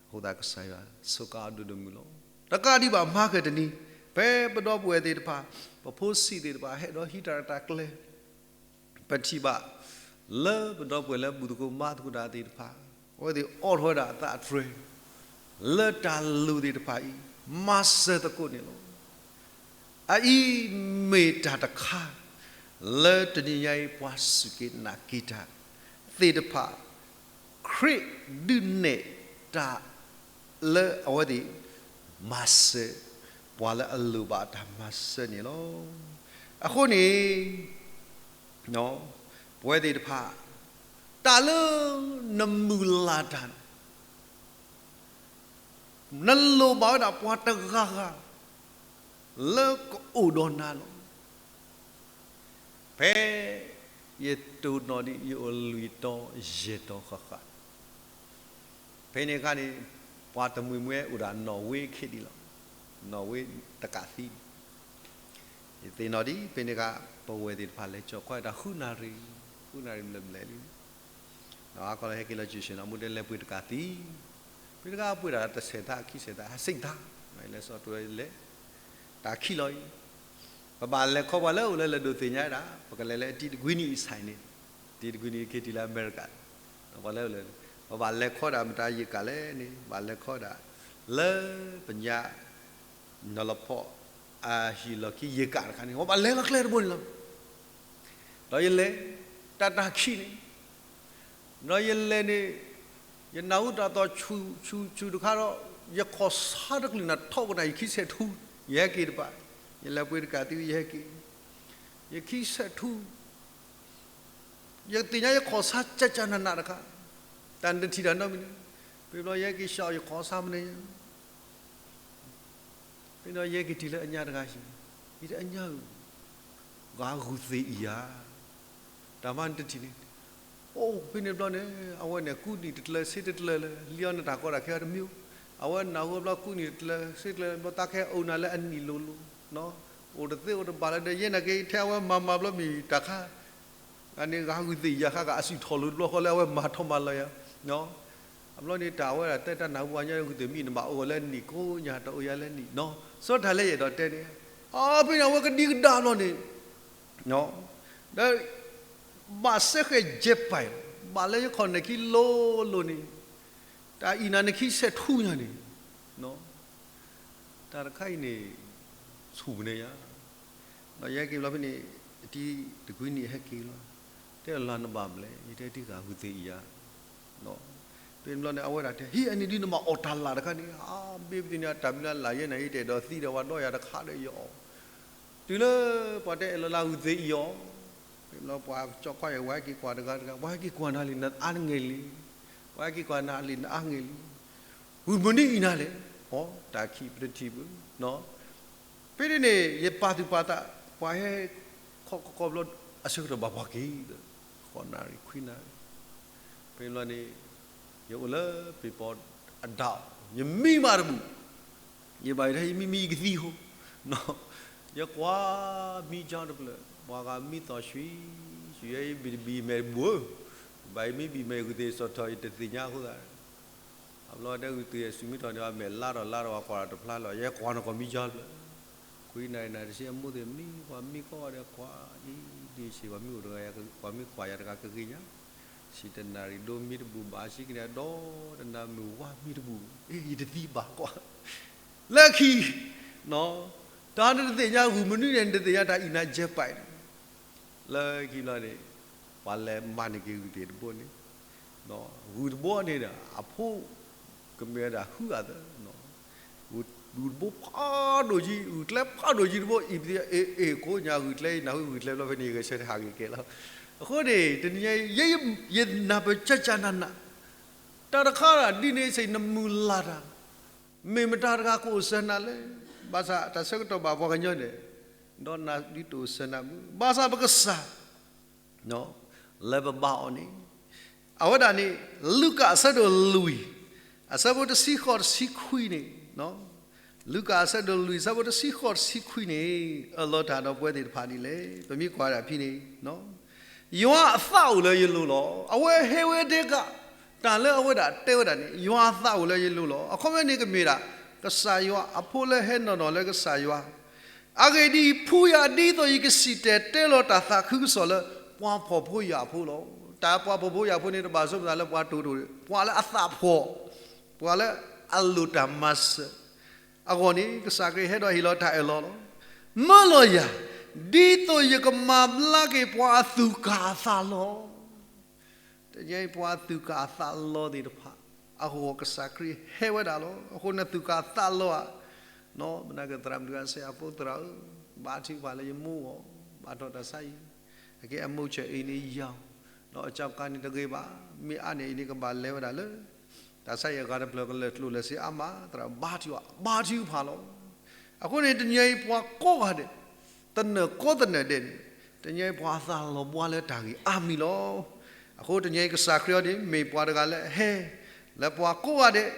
ဟိသးကစၢ်ယွၤစူးကါအီၤဒိၣ်ဒိၣ်မုၢ်လီၤ. တကးဒံးဘၣ်မၤက့ၤတနံၤ, ဖဲပဒီပုၢ်ဝဲၢ်သ့ၣ်တဖၣ်, ပဖိဆံးသ့ၣ်တဖၣ် ဟဲဒီးဟံးတၢ်ရဲၣ်တၢ်ကျဲၤ, ပထံၣ်ဘၣ်လၢပဒီပုၢ်ဝဲၢ်လၢဘူၣ်သကိးမၤသကိးတၢ်သ့ၣ်တဖၣ်, အဝဲသ့ၣ်အိးထီၣ်ဝဲဒၣ်အသးအတြဲၤ လၢတၢ်လိၣ်သ့ၣ်တဖၣ်အံၤ, မၤစၢၤသကိးန့ၣ်လီၤ. အအံၤမ့ၢ်တၢ်တခါ လၢတနံၤညါအံၤ ပှၤစူၢ်က့ၤနာ်က့ၤတၢ်သ့ၣ်တဖၣ်, ခရံာ်ဒုးနဲၣ်တၢ်လၢအဝဲသ့ၣ် မၤစၢၤ ပှၤလၢအလိၣ်ဘၣ်တၢ်မၤစၢၤန့ၣ်လီၤ. အဃိန့ၣ် ပဝဲသ့ၣ်တဖၣ် တၢ်လၢနမုၢ်လၢ်တၢ်န့ၣ် နလိၣ်ဘၣ်ဝဲဒၣ်ပှၤတဂၤဂၤ လၢကအိၣ်ဒီးနၤလီၤ. ဖဲယတိၢ်နီၣ်ဒ် ယအိၣ်လွံၢ်တီၤယဲၢ်တီၤဃၣ်ဃၣ်, ဖဲန့ၣ်အခါန့ၣ် ပှၤတမှံၤမှံၤအိၣ်ဒၣ်နီၣ်ဝ့ခံဒံးလီၤ. နီၣ်ဝ့တကးသံ ယသ့ၣ်နီၣ်ဒ် ဖဲန့ၣ်အခါ ပဝဲၢ်သ့ၣ်တဖၣ်လဲၤကၠီၣ်ခီတၢ်ဃုနၣ်ရံၣ်, ဃုနၣ်ရံၣ်ဘျဲၣ်ဘျဲၣ်လံ ဒီးအါခီလၢဟဲက့ၤလီၤစၢၤဆၢနီၤ မူတဲလဲၤပှ့ၤတကးသံ, ဖဲန့ၣ်အခါပှ့ၤဒၣ်တဆဲးသးခံဆဲးသး ဟဲစံၣ်သး, လဲၤစီၤတလဲၤ တၢ်ခံးလီၤအံၤ, ပဘၣ်လဲၤခီပှၤလၢအိၣ်လၢလဲၤဒိးသ့ၣ်ညါဒၣ် ပကလဲၤလၢတံၤတကွံနံၣ်အံၤဆဲးန့ၣ်, တံၤတကွံနံၣ်အခ့တံၢ်လၢအမဲရကၤ, ပှၤလၢအိၣ်လၢ, ပဘၣ်လဲၤခီဒၣ်မတၤယကးလဲၣ်န့ၣ် ဘၣ်လဲၤခီဒၣ် လၢပညါ နီၤလီၤဖီၣ် အဟံၣ်လီၢ်ခံယကးတခါန့ၣ် ပဘၣ်လဲၤလီၤကျဲတဘိန့ၣ်လီၤ. ဒီးယလဲၤ တၢ်တၢ်ခံးန့ၣ်, ဒီးယလဲၤန့ၣ် ယနၢ်ဟူတၢ်သီၣ်ဆူၣ်ဆူၣ်တခါဒီး ယခီၣ်ဆါတကလုာ်နၤထီၣ်ကနၣ် ယခံဆဲးထူ, ယဟဲက့ၤတပၤ, ယလဲၤပှ့ၤတကးသံ ယဟဲက့ၤ, ယခံဆဲးထူ ယသ့ၣ်ညါယခီၣ်ဆါကၠၢ်ကၠၢ်နးနးတခါ, တၢ်နတထံၣ်တၢ်နီတမံၤန့ၣ်, ဖဲဘျီယဟဲက့ၤဆှးအီၣ်ယခီၣ်ဆါမနုၤညါ, ဖဲဘျီယဟဲက့ၤတုၤလၢအညါတဂၤဟံၣ်, ယတဲအညါဧၢ, ဂၤဂုာ်သ့ၣ်အံၤဧါ, တၢ်မၤနတထံၣ်န့ၣ်, အိၣ်ဖဲန့ၣ်ဘျီန့ၣ် အဝဲန့ၣ်ကူးနံၣ်တကျၢၤဆ့တကျၢၤလၢ လံအီၤနတၢ်ကီတၢ်ခဲအီၤတမံၤ, အဝဲနၢ်ဟူဘျီကူးနံၣ်တကျၢၤဆ့တကျၢၤဘျီ သးခဲအုၣ်နၤလၢအနံၣ်လိၤလိၤ, အိၣ်တသ့အိၣ်တဘၣ်လၢဒီး ယဲနာ်က့ ထဲအဝဲမၤမၤဘျီမံၤတၢ်ခါ အန့ၣ်ဂၤဂုာ်သ့ၣ်ယၤဃါဂၤ အစုၣ်ထီၣ်လိၤတဘျီဃီလၢအဝဲမၤထီၣ်မၤလီၤယၤ, အဘျီန့ၣ် တၢ်ဝဲဒၣ်တဲတၢ်နၢ်ဟူပှၤညီဂုာ်သ့ၣ်မံၤန့ၣ် ဘၣ်အိၣ်လၢနံၣ်ကိးညါ တအိၣ်ယၤလၢနံၣ်နီၤ, စီတၢ်လၢယအဲၣ်ဒိးတဲန့ၣ်, အဖဲန့ၣ် အဝဲကဒံကဒါဘျီန့ၣ်, ဒီး ဘၣ်စဲဃဲးယဲၢ်ပာ်, ဘၣ်လၢယခီၣ်နခံလိၤလိၤန့ၣ်, တၢ်အံၤနၤနခံဆဲးထူညါန့ၣ်, တၢ် တၢ်တခါအံၤန့ၣ် ဆူၣ်ပနဲယၤ, ဒီးယဟဲက့ၤဘျီဖဲန့ၣ် တံၤတကွံနံၣ်ဟဲက့ၤလီၤ, တဲလၢနဘၣ်မလဲၣ်, ယတဲတံၤဃာ်ဂုၢ်သ့ၣ်အံၤယၤ, ဒီး ဖဲန့ၣ်ဘျီန့ၣ် အဝဲဒၣ်တဲ ဟံးအန့ၣ်ဒုးနဘၣ်အီၣ်တၢ်လၣ်တခါန့ၣ်, အါဘ့ပသ့ၣ်န့ၣ် အတၢ်မံလၢလၢ်ယဲန့ၣ် ယတအဲၣ်ဒိးသံဒီးပှၤဒီးယၤတခါဒီးယအီၣ်, တုၤလၢပှၤတဲအဲၣ်လၢလၢဂုၢ်သ့ၣ်အံၤအီၤ, ဖဲန့ၣ်ဘျီပှၤကၠီခီယဲ ပှၤဟဲက့ၤကွၢ်တဂၤတဂၤ, ပှၤဟဲက့ၤကွၢ်နၤလံနအါငဲၢ်လံ, ပှၤဟဲက့ၤကွၢ်နၤလံနအါငဲၢ်လံ, ဂုၢ်မနုၤအံၤနၤလဲၣ်, အီ တၢ်ခံးပတထံၣ်ဘၣ်, ဖဲန့ၣ်န့ၣ် ယပာ်သူၣ်ပာ်သး ပှၤဟဲ ခီခီခီဘျီ အဆၢကတီၢ်ဘၣ်ပှၤက့ၤ, ဃိးနၣ်ရံၣ်ခွံနၣ်ရံၣ်, ဖဲန့ၣ်ဘျီန့ၣ် ယအိၣ်လၢပ့ၤပီအဒၣ်အီၤ ယမံမးတဘူၣ်, ယဘၣ်ယတၢ်ယမံမံယကသံဟိ, ယကွၢ်မံကၠီတဖျၢၣ် ပှၤဂၤမံသီၣ်ဆှံ, ဆှံယဲယဘံၣ်တဘံၣ်မဲာ်တဘူၣ်ဧၢ, ယဘၣ်ယမံဘံၣ်မဲာ်ဂုၢ်သ့ၣ်စီၣ်ထီၣ် ယတသ့ၣ်ညါအဃိသတး အဘျီတဲဂုၢ်သ့ၣ်အစုမံထီၣ်န့ၣ် အမဲာ်လါထီၣ်လါထီၣ် ပှၤကွၢ်ထီၣ်တဖျါလီၤ ယဲကွၢ်နကွၢ်မံကၠီတဖျၢၣ်, ခွံနၣ်ရံၣ်နၣ်ရံၣ်တဆံအမိၢ်သ့ၣ်မံ ပှၤမံကီၢ်ဂၤဒီးကွၢ်အံၤဒ်ဆံး ပှၤမံအိၣ်တဂၤ ပှၤမံကွၢ်ယၤတဂၤကဂ့ၤညါ, ဆံးတနၣ်ရံၣ်ဒိမံတဘူၣ်ဘၣ်ဆံကန့ၣ် ဒီတနၤမုၢ်ဝါမံတဘူၣ်, အ့ ယတသံဘၣ်ကွၢ်, လၢခံ တၢ်နတသ့ၣ်ညါဂုၢ်မနုၤန့ၣ် နတသ့ၣ်ညါတၢ်အံၤနၤယဲပာ်န့ၣ်, လၢခံဘျီန့ၣ် ပှၤလဲၤမၤန့ၢ်က့ၤဂုၢ်သ့ၣ်တဘိန့ၣ်, ဂုၢ်တဘိန့ၣ်ဒီး အဖိ ကမ့ၢ်ဝဲဒၣ်ဟုအသၢ, ဂုၢ်တဘိဖးဒိၣ်ကံ, ဂုၢ်ကျဲဖးဒိၣ်ကံတဘိအံၤ, အ့ အ့ ကိးညါဂုၢ်ကျဲအံၤ နၢ်ဟူဂုၢ်ကျဲဘျီဖဲန့ၣ် ယဂဲၤဆၢထၢၣ်ဟးက့ၤကဲလီၤ, အဃိန့ၣ် တနံၤညါအံၤ ယ ယနၢ်ပၢၢ်ကၠၢ်ကၠၢ်နးနး, တၢ်တခါဒ်န့ၣ်စ့ၢ် နမုၢ်လၢ်တၢ် မ့ၢ်မတၤတဂၤကအိၣ်စၢၤနၤလဲၣ်, ဘၣ်ဆၣ်တၢ်ဆၢကတီၢ်ဘၣ်ပှၤကညီန့ၣ်, ဒီးနၤဒ်တအိၣ်စၢၤနၤမုၢ်, ဘၣ်ဆၣ်ပကစၢ် လၢပဘါအီၤန့ၣ်, အဝဲဒၣ်န့ၣ် လူၤကၣ်အဆၢဒိၣ်လွံၢ်, အဆၢဖိတဆံဃိးတဆံခွံန့ၣ်, လူၤကၣ်အဆၢဒိၣ်လွံၢ် အဆၢဖိတဆံဃိးတဆံခွံန့ၣ် အၢၣ်လီၤတၢ်ဒီးပဝဲသ့ၣ်တဖၣ်ဒ်လဲၣ်, ပမ့ၢ်ကွၢ်ဒၣ်ဖဲန့ၣ် ယွၤအသးအိၣ်လၢယလိၤလီၤ. အဝဲဟဲဝဲဒဲးကး တၢ်လၢအဝဲဒၣ်တဲဝဲဒၣ်န့ၣ် ယွၤအသးအိၣ်လၢယလိၤလီၤ. အခီပညီန့ၣ်ကမ့ၢ်ဒၣ် ကစၢ်ယွၤအဖိလၢဟဲနီၢ်နီၢ်လၢကစၢ်ယွၤ, အဂ့ၢ်ဒ်အံၤ, ဖှူယၤဒ်သိးယကစံၣ်တဲၤတဲလီၤတၢ်သးခုကစီၣ်လၢ ပှၤဖှီၣ်ဖိယာ်ဖိလီၤ. တၢ်ပှၤဖှီၣ်ဖိယာ်ဖိန့ၣ် တဘၣ်ဆိမိၣ်သးလၢပှၤတိၢ်တိၢ်, ပှၤလၢအသးဖှီၣ်, ပှၤလၢအလိၣ်တၢ်မၤစၢၤ အဂီၢ်န့ၣ် ကစၢ်ခရံာ်ဟဲဒီးဟ့ၣ်လီၤတၢ်အၢၣ်လီၤလီၤ. မၢလီၤယၤ, ဒ်သိးယကမၤဘျါက့ၤပှၤအသူၣ်ကၢ်အသးလီၤ. တနံၤအံၤပှၤသူၣ်ကၢ်သးလီၤသ့ၣ်တဖၣ် အဂီၢ်ကစၢ်ခရံာ်ဟဲဝဲဒၣ်လီၤ. အဃိန့ၣ်သူၣ်ကၢ်သးလီၤဧါ, မနၤကသရၣ်မုၣ်တဂၤစံး အဖိသရၣ်ဧၢ, ဘါထုကဖၣ်လၢယမိၢ်အဂီၢ်, ဘါထီၣ်တၢ်ဆါအံၤ, အကဲအမိၢ်ဆၢၣ်အံၤန့ၣ်ယၤ, ဒီးအကၠီကါန့ၣ်တဂ့ၤဘၣ်, မ့ၢ်အါန့ၢ်အံၤန့ၣ်ကဘၣ်လဲၤဝဲဒၣ်လၢ တၢ်ဆါအံၤအဂၤတဖျၢၣ်ကလဲၤကျိၣ်လဲၤစ့အါမး, သရၣ်ဘါထုကဖၣ်, ဘါထုကဖၣ်လီၤ. အဃိန့ၣ်တနံၤအံၤပှၤကိးဂၤဒဲး သနၢၣ်ကိးသနၢၣ်ဒဲးန့ၣ်, တနံၤအံၤပှၤအသးလီၤဘှါလၢတၢ်ဂ့ၢ်အါမံၤလီၤ. အဃိတနံၤအံၤကစၢ်ခရံာ်အံၤန့ၣ် မ့ၢ်ပှၤတဂၤလၢအဟဲ လၢပှၤကိးဂၤဒဲး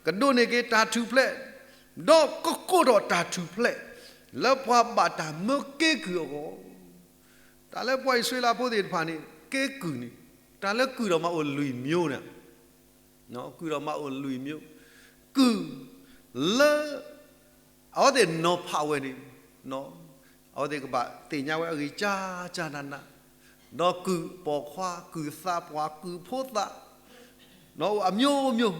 ကဒိးန့ၢ်က့ၤတၢ်ထူၣ်ဖျဲး, ဒီးကကိးထီၣ်တၢ်ထူၣ်ဖျဲး လၢပှၤဘၣ်တၢ်မၢက့ၤကုၢ်အဂီၢ်. တၢ်လၢပှၤအံၣ်စရ့လးဖိသ့ၣ်တဖၣ်န့ၣ် က့ၤကုၢ်န့ၣ်, တၢ်လၢကုၢ်ဒီးမၤအိၣ်လွံၢ်မျိုးန့ၣ် ကုၢ်ဒီးမၤအိၣ်လွံၢ်မျိုး, ကုၢ်လၢ အဝဲသ့ၣ်နီၤဖးဝဲန့ၣ်, အဝဲသ့ၣ်ကဘၣ်သ့ၣ်ညါဝဲအဂ့ၢ်ကၠၢ်ကၠၢ်နးနး, ဒီးကုၢ်ပိာ်ခွါ, ကုၢ်သးပှၢ်, ကုၢ်ဖိသၣ်, အမျိုးမျိုး,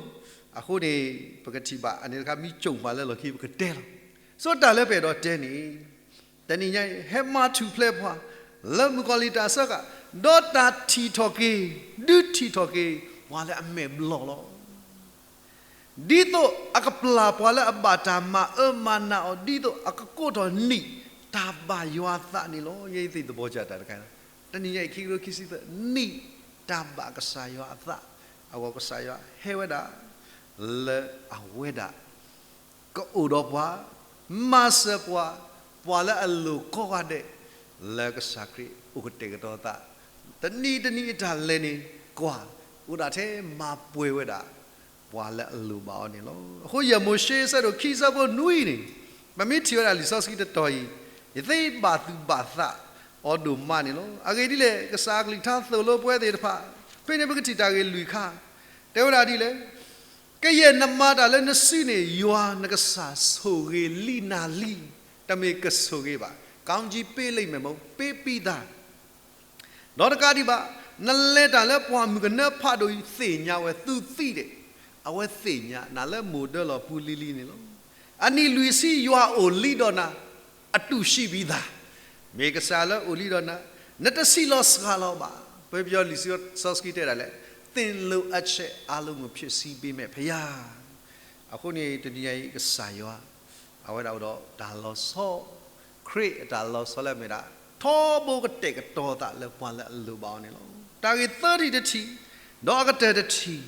အဃိန့ၣ် ပကထံၣ်ဘၣ်အန့ၣ်တခါ မ့ၢ်ကၠိၣ်ပှၤလၢလီၢ်ခံပကတဲလီၤ. ဆိတၢ်လၢပအဲၣ်ဒိးတဲန့ၣ် တနံၤညါအံၤ ဟဲမၤထူၣ်ဖျဲးပှၤ လၢမုၣ်ကီၤလံၢ်တၢ်စၢဃာ်, ဒီးတၢ်ထံၣ်ထီၣ်က့ၤ, ဒုးထံၣ်ထီၣ်က့ၤ ပှၤလၢအမဲာ်ဘျီၣ်လီၤ. ဒ်သိးအကပျၢ်ပှၤလၢအဘၣ်တၢ်မၤအၢမၤနးအီၤ, ဒ်သိးအကကိးထီၣ်နံၣ်တၢ်ဘၣ်ယွၤအသးန့ၣ်လီၤ. ယဲယသ့ၣ်သဘီကၢ်တၢ်တခါလီၤ. တနံၤညါအံၤ ခံကထိခံဆံသၢ နံၣ်တၢ်ဘၣ်ကစၢ်ယွၤအသး, အဂီၢ်ကစၢ်ယွၤဟဲဝဲဒၣ် လၢအဝဲဒၣ် ကအိၣ်ဒီးပှၤ, မၤစၢၤပှၤ, ပှၤလၢအလိၤကိးဂၤဒဲး, လၢကစၢ်ခရံာ်အိၣ်ကတဲာ်ကတီၤသး, တနံၤတနံၤအတၢ်လဲၤန့ၣ် ကွၢ်, အိၣ်ဒၣ်ထဲမၤပှဲၤဝဲဒၣ် ပှၤလၢအလိၤဘၣ်အီၤန့ၣ်လီၤ. အဃိယဲၢ်မိၤၡ့ အဆၢဒိၣ်ခံအဆၢဖိနွံန့ၣ်, ပမ့ၢ်ထံၣ်ဝဲဒၣ်လံာ်စီဆှံတတီၤအံၤ, ယသ့ဘၣ်သူၣ်ဘၣ်သးအီၤဒိၣ်မးန့ၣ်လီၤ. အဂ့ၢ်ဒ်လဲၣ်, ကစၢ်အကလုၢ်ကထါသိၣ်လိပဝဲသ့ၣ်တဖၣ်, ဖဲန့ၣ်ပကထံၣ်တၢ်ဂ့ၢ်လွံၢ်ခါ, တဲဝဲဒၣ်ဒ်လဲၣ်, ကယဲၢ်နမၤတၢ်လၢနစုန့ၣ် ယွၤနကစၢ်ဆိၣ်ဂ့ၤလံနၤလံ, တမ့ၢ်ကဆိၣ်ဂ့ၤဘၣ်, ကောင်းကြီးပေးလိမ့်မယ်မဟုတ်, ပေးပြီးသား. ဒီးတကးဒံးဘၣ်, နလဲၤတၢ်လၢပှၢ်မုၢ်ကနၢဖးဒိၣ်အံၤသ့ၣ်ညါဝဲ သူသံဒဲး, အဝဲသ့ၣ်ညါနၤလၢမိၢ်ဒၢလီၤပူၤလံၤလံၤန့ၣ်လီၤ. အနံၣ်လွံၢ်ဆံယွၤအိၣ်လံဒီးနၤ, အတူရှိပြီးသား, မ့ၢ်ကစၢ်လၢအိၣ်လံဒီးနၤ, နတဆံးလီၤစှၤလီၤဘၣ်. ပပယီၤလံာ်စီဆှံတဲဒၣ်လဲၣ်, သင့်လိုအပ်ချက်အားလုံးကို ဖြည့်ဆည်းပေးမယ့်ဘုရား. အဃိန့ၣ် တနံၤညါအံၤကစၢ်ယွၤ အဝဲဒၣ်အိၣ်ဒီးတၢ်လီၤဆီ, ခရံာ်အတၢ်လီၤဆီလၢအမ့ၢ်ဒၣ် ထီဘိကတဲာ်ကတီၤသးလၢပှၤလၢအလိၣ်ဘၣ်အီၤန့ၣ်လီၤ. တၢ်ဂ့ၢ်သၢထံၣ်တထံၣ်, ဒီးအကတၢၢ်တထံၣ်,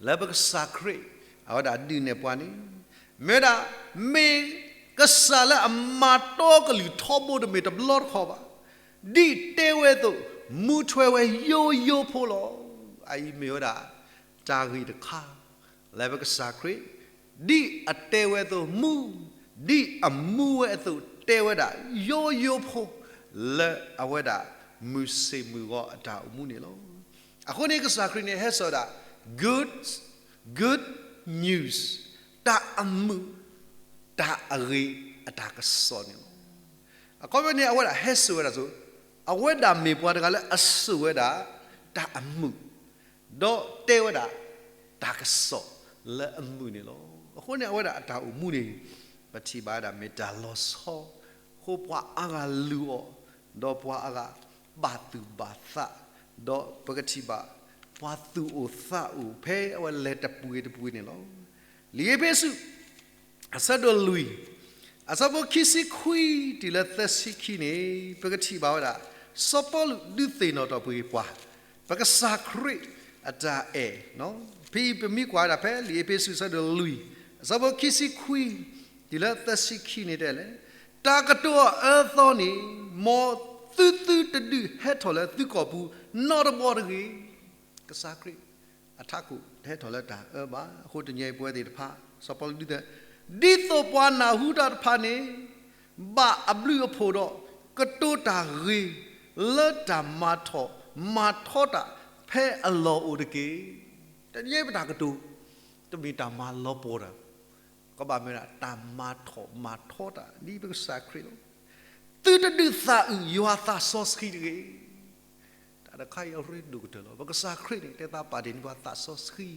လၢပကစၢ်ခရံာ် အဝဲဒၣ်ဒုးနဲၣ်ပှၤန့ၣ် မ့ၢ်ဝဲဒၣ် မ့ၢ်ကစၢ်လၢအမၤတီကလုၢ်ထီဘိတမ့ၢ်တဘျီတခီၣ်ဘၣ်. ဒ်တဲဝဲအသိး, မူထွဲဝဲယိယိဖိလီၤ. အအံၤမ့ၢ်ဝဲဒၣ် တၢ်ဂ့ၢ်တခါ လၢပကစၢ်ခရံာ် ဒ်အတဲဝဲအသိးမူ, ဒ်အမူဝဲအသိးတဲဝဲဒၣ် ယိယိဖိ လၢအဝဲဒၣ်မုၢ်ဆ့ၣ်မုၢ်ဂီၤအတၢ်အိၣ်မူန့ၣ်လီၤ. အဃိန့ၣ်ကစၢ်ခရံာ်န့ၣ် ဟဲစိာ်ဝဲဒၣ် good, good news, တၢ်အမုာ်, တၢ်အဂ့ၤအတၢ်ကစီၣ်န့ၣ်လီၤ. အခီပညီန့ၣ် အဝဲဒၣ်ဟဲစိာ်ဝဲဒၣ်အသိး, အဝဲဒၣ်မ့ၢ်ပှၤတဂၤလၢအစိာ်ဝဲဒၣ် တၢ်အမုာ် ဒီးတဲဝဲဒၣ် တၢ်ကစီၣ်လၢအမုာ်န့ၣ်လီၤ. အဃိန့ၣ် အဝဲဒၣ်အတၢ်အိၣ်မူန့ၣ် ပထံၣ်ဘၣ်ဝဲဒၣ်မ့ၢ်တၢ်လီၤဆီ, အဃိပှၤအါဂၤလုၢ်အီၤ, ဒီးပှၤအါဂၤဘၣ်သူၣ်ဘၣ်သး, ဒီးပကထံၣ်ဘၣ် ပှၤသူၣ်အိၣ်သးအိၣ်ဖဲအဝဲလဲၤတပှ့ၤတပှ့ၤန့ၣ်လီၤ. လံာ်အ့းဖ့းစူး အဆၢဒိၣ်လွံၢ်, အဆၢဖိခံဆံခွံတုၤလၢသၢဆံခံန့ၣ် ပကထံၣ်ဘၣ်ဝဲဒၣ် စီၤပီလူးဒုးသ့ၣ်နီၣ်ထီၣ်ပှၤ ပကစၢ်ခရံာ်အတၢ်အဲၣ်, ဖဲအံၤပမ့ၢ်ကွၢ်ဝဲဒၣ်ဖဲလံာ်အ့းဖ့းစူး အဆၢဒိၣ်လွံၢ် အဆၢဖိခံဆံခွံတုၤလၢသၢဆံခံန့ၣ်တဲလဲၣ်, တၢ်ကတိၤအအၢအသီန့ၣ် မ်သုသုတဒုးဟဲထီၣ်လၢသုကီၢ်ပူၤနီတဘျီတဂ့ၤ. ကစၢ်ခရံာ်အထးခိၣ်တဟဲထီၣ်လၢတၢ်အၢဘၣ်. အဃိတနံၤအံၤပဝဲသ့ၣ်တဖၣ် စီၤပီလူးဒုးသ့ၣ်, ဒ်သိးပှၤနၢ်ဟူတၢ်တဖၣ်န့ၣ် ဘၣ်အဘျုးအဖှိၣ်ဒီး ကတိၤတၢ်ဂ့ၤ လၢတၢ်မၤထီၣ်မၤထီတၢ်ဖဲအလီၢ်အိၣ်တက့ၢ်. တနံၤအံၤပတၢ်ကတိၤ တမ့ၢ်တၢ်မၤလီၤပှီၢ်တၢ် ကဘၣ်မ့ၢ်ဒၣ်တၢ်မၤထီၣ်မၤထီတၢ် ဒ်ပကစၢ်ခရံာ်လီၤ. သုတဒုးသးအုးယွၤသးစီဆှံတဂ့ၤ. တၢ်တခါအံၤအရ့ဒိၣ်ကတၢၢ်လီၤ. ပကစၢ်ခရံာ်န့ၣ် တဲသးပာ်တ့ၢ်န့ၢ်ပှၤသးစီဆှံ.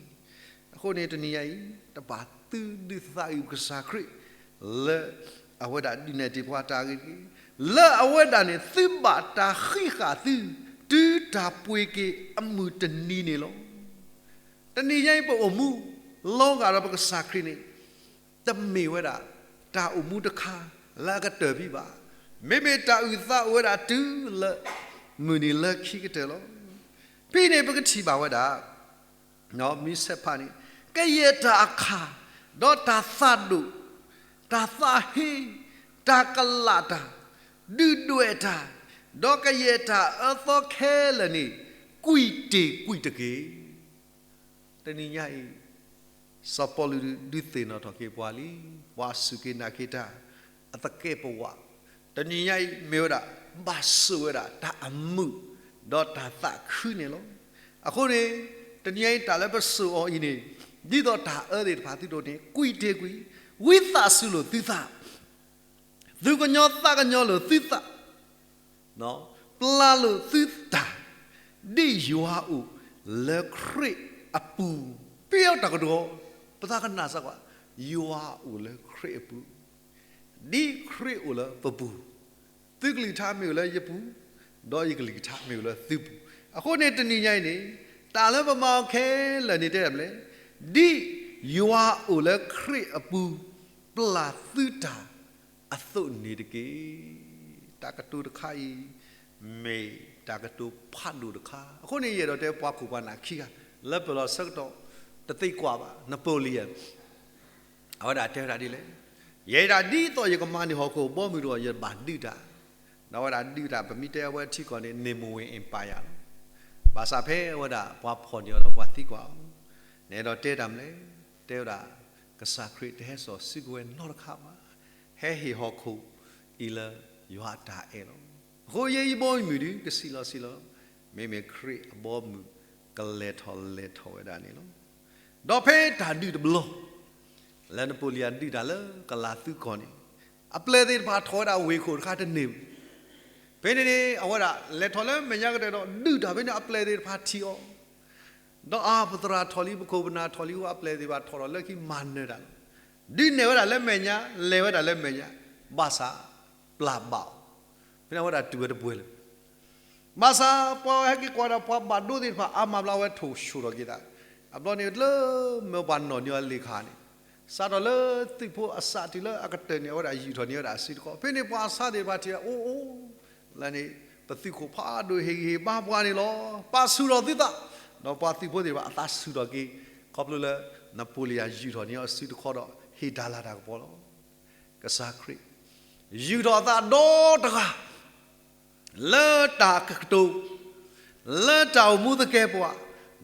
အဃိန့ၣ်တနံၤညါအံၤ တဘၣ်သုဒုးသးအုးပကစၢ်ခရံာ် လၢအဝဲဒၣ်ဒုးနဲၣ်တ့ၢ်ပှၤတၢ်ဂ့ၤတဂ့ၤ, လၢအဝဲဒၣ်န့ၣ် သုဘၣ်တၢ်ဃံးဃာ်သု တုၤတၢ်ပှ့ၤက့ၤအမုၢ်တနံၤန့ၣ်လီၤ. တနံၤညါအံၤပအိၣ်မူ လီၤဂာ်ဒီးပကစၢ်ခရံာ်န့ၣ် တမ့ၢ်ဝဲဒၣ် တၢ်အိၣ်မူတခါ လၢအကတၢၢ်ဖံးဘၣ်. မ့မ့ၢ်တၢ်အုၣ်သးအိၣ်ဝဲဒၣ်တုၤလၢ မုၢ်နံၤလၢခံကတၢၢ်လီၤ. ဖဲန့ၣ်ပကထံၣ်ဘၣ်ဝဲဒၣ် မ့ၢ်ဆဲးဖးန့ၣ် ကယဲၢ်တၢ်အခၣ်, ဒီးတၢ်သးဒိၣ်, တၢ်သးဟ့, တၢ်ကလးတၢ်, ဒုၣ်ဒွဲၣ်တၢ်, ဒီးကယဲၢ်တၢ်အၢသီခဲလၢာ်န့ၣ် ကွံာ်တ့ၢ်ကွံာ်တက့ၢ်. တနံၤညါအံၤ စီၤပီလူးဒုးသ့ၣ်နီၣ်ထီၣ်က့ၤပှၤလံ, ပှၤစူၢ်က့ၤနာ်က့ၤတၢ် အသကဲးပဝး, တနံၤညါအံၤမ့ၢ်ဝဲဒၣ် ဘၣ်စိာ်ဝဲဒၣ်တၢ်အမုာ် ဒီးတၢ်သးခုန့ၣ်လီၤ. အဃိန့ၣ် တနံၤညါအံၤတၢ်လၢပစိာ်အီၤအံၤန့ၣ် ဒ်သိးတၢ်အၢသ့ၣ်တဖၣ်သုတအိၣ်န့ၣ် ကွံာ်တ့ၢ်ကွံာ်, ဝံသးစူၤလိာ်သုသး သူၣ်ကညီၤသးကညီၤလိာ်သုသး, ပျၢ်လိာ်သုတၢ်, ဒ်ယွၤအိၣ်လၢခရံာ်အပူၤ, ဖဲအတၢ်ကတိၤ, ပသးကနၣ်စ့ၢ်ကီး, ယွၤအိၣ်လၢခရံာ်အပူၤ, ဒ်ခရံာ်အိၣ်လၢပပူၤ, သုကလုၢ်ကထါမ့ၢ်အိၣ်လၢယပူၤ, ဒီးယကလုၢ်ကထါမ့ၢ်အိၣ်လၢသုပူၤ, အဃိန့ၣ်တနံၤညါအံၤန့ၣ်, တၢ်လၢပမၤအီၤခဲလၢာ်န့ၣ်တဲဒၣ်မနုၤလဲၣ်, ဒ်ယွၤအိၣ်လၢခရံာ်အပူၤ, ပျၢ်သုတၢ် အသိးန့ၣ်တက့ၢ်. တၢ်ကတိၤတခါအံၤ မ့ၢ်တၢ်ကတိၤဖးဒိၣ်တခါ, အဃိန့ၣ်ယအဲၣ်ဒိးတဲပှၤခိၣ်ပှၤနၢ်ခံဂၤ လၢပလီၢ်ဆၢကတီၢ် တသံကွၢ်ဘၣ် Napoleon အဝဲဒၣ်တဲဝဲဒၣ်ဒ်လဲၣ်, ယဲဒၣ်ဒ်သိးယကမၤန့ၢ်ဟီၣ်ခိၣ်ဘီမုၢ်တဂီၢ် ယဘၣ်ဒုးတၢ်, ဒီးအဝဲဒၣ်ဒုးတၢ် ပမ့ၢ်တဲအဝဲထံကီၢ်န့ၣ် Nimwe Empire လီၤ. ဘၣ်ဆၣ်ဖဲအဝဲဒၣ်ပှၤဖီၣ်န့ၢ်အီၤဒီးပှၤသံကွၢ်အီၤ, နအဲၣ်ဒိးတဲတၢ်မနုၤလဲၣ်, တဲဝဲဒၣ် ကစၢ်ခရံာ်တဟဲစိာ်စုကဝဲၤနီတခါဘၣ်, ဟဲဟ့ၣ်ဟီၣ်ခိၣ်အံၤလၢယွၤအတၢ်အဲၣ်လီၤ. အဃိယဲယဘီမုၢ်ဒုး ကဆံးလီၤဆံးလီၤ, မ့မ့ၢ်ခရံာ်အဘီမုၢ်ကလဲၤထီၣ်လဲၤထီၣ်ဝဲဒၣ်န့ၣ်လီၤ. ဒီးဖဲတၢ်ဒုးတဘျီ လၢ Napoleon ဒုးတၢ်လၢကလၤသူကီၢ်န့ၣ်, အပျဲၢ်သ့ၣ်တဖၣ်ထီၣ်ဝဲဒၣ်ဝ့ၢ်ခိၣ်တခါတန့ၢ်, ဖဲန့ၣ်န့ၣ် အဝဲဒၣ်လဲၤထီၣ်လၢမဲာ်ညါကတၢၢ်ဒီး ဒုးတၢ်ဖဲန့ၣ် အပျဲၢ်သ့ၣ်တဖၣ်ထံၣ်အီၤ, ဒီးအါ ပသရၣ်ထီၣ်လံ ပခိၣ်ပနၢ်ထီၣ်လံ အပျဲၢ်သ့ၣ်တဖၣ်ထီၣ်ဒီးလၢခံမၤနၢၤတၢ်လီၤ. ဒုးနဲၣ်ဝဲဒၣ်လၢမဲာ်ညါ, လဲၤဝဲဒၣ်လၢမဲာ်ညါ, ဘၣ်ဆၣ်ပျၢ်ဘၣ်အီၤ, ဖဲန့ၣ်အဝဲဒၣ်တူၢ်ဝဲတပှဲၤလၢၤ. ဘၣ်ဆၣ်ပှၤဟဲက့ၤကွၢ်ဒီး ပှၤဘၣ်ဒိသ့ၣ်တဖၣ်အါမးဘျီ အဝဲထိၣ်ဆိၣ်ထီၣ်က့ၤသး, အဘျီန့ၣ်လၢမ့ၢ်ပှၤနီၣ်န့ၢ်အီၤလ့ၣ်ခါန့ၣ်, စးထီၣ်လၢသုးဖိအစးတုၤလၢအကတၢၢ်န့ၣ် အဝဲဒၣ်ယူာ်ထီၣ်န့ၢ်ဝဲဒၣ်အစုတခီ, ဖဲန့ၣ်ပှၤအဆါသ့ၣ်တဖၣ်ထံၣ်ဝဲ အိၣ်အိၣ် လၢန့ၣ် ပသုးခိၣ်ဖးဒိၣ်ဟ့ၣ်ဂံၢ်ဟ့ၣ်ဘါပှၤန့ၣ်လီၤ. ပာ်ဆူၣ်ထီၣ်သုသး, ဒီးပှၤသုးဖိသ့ၣ်တဖၣ်အသးဆူၣ်ထီၣ်က့ၤ, ခီဖျိလၢ Napoleon ယူာ်ထီၣ်န့ၢ်အီၤအစုတခီဒီး ဟ့ၣ်တၢ်လၤတၢ်ကပီၤလီၤ. ကစၢ်ခရံာ် ယူာ်ထီၣ်အသးဒီတဂၤ လၢတၢ်ကတိၤ, လၢတၢ်အိၣ်မူသကဲာ်ပဝး,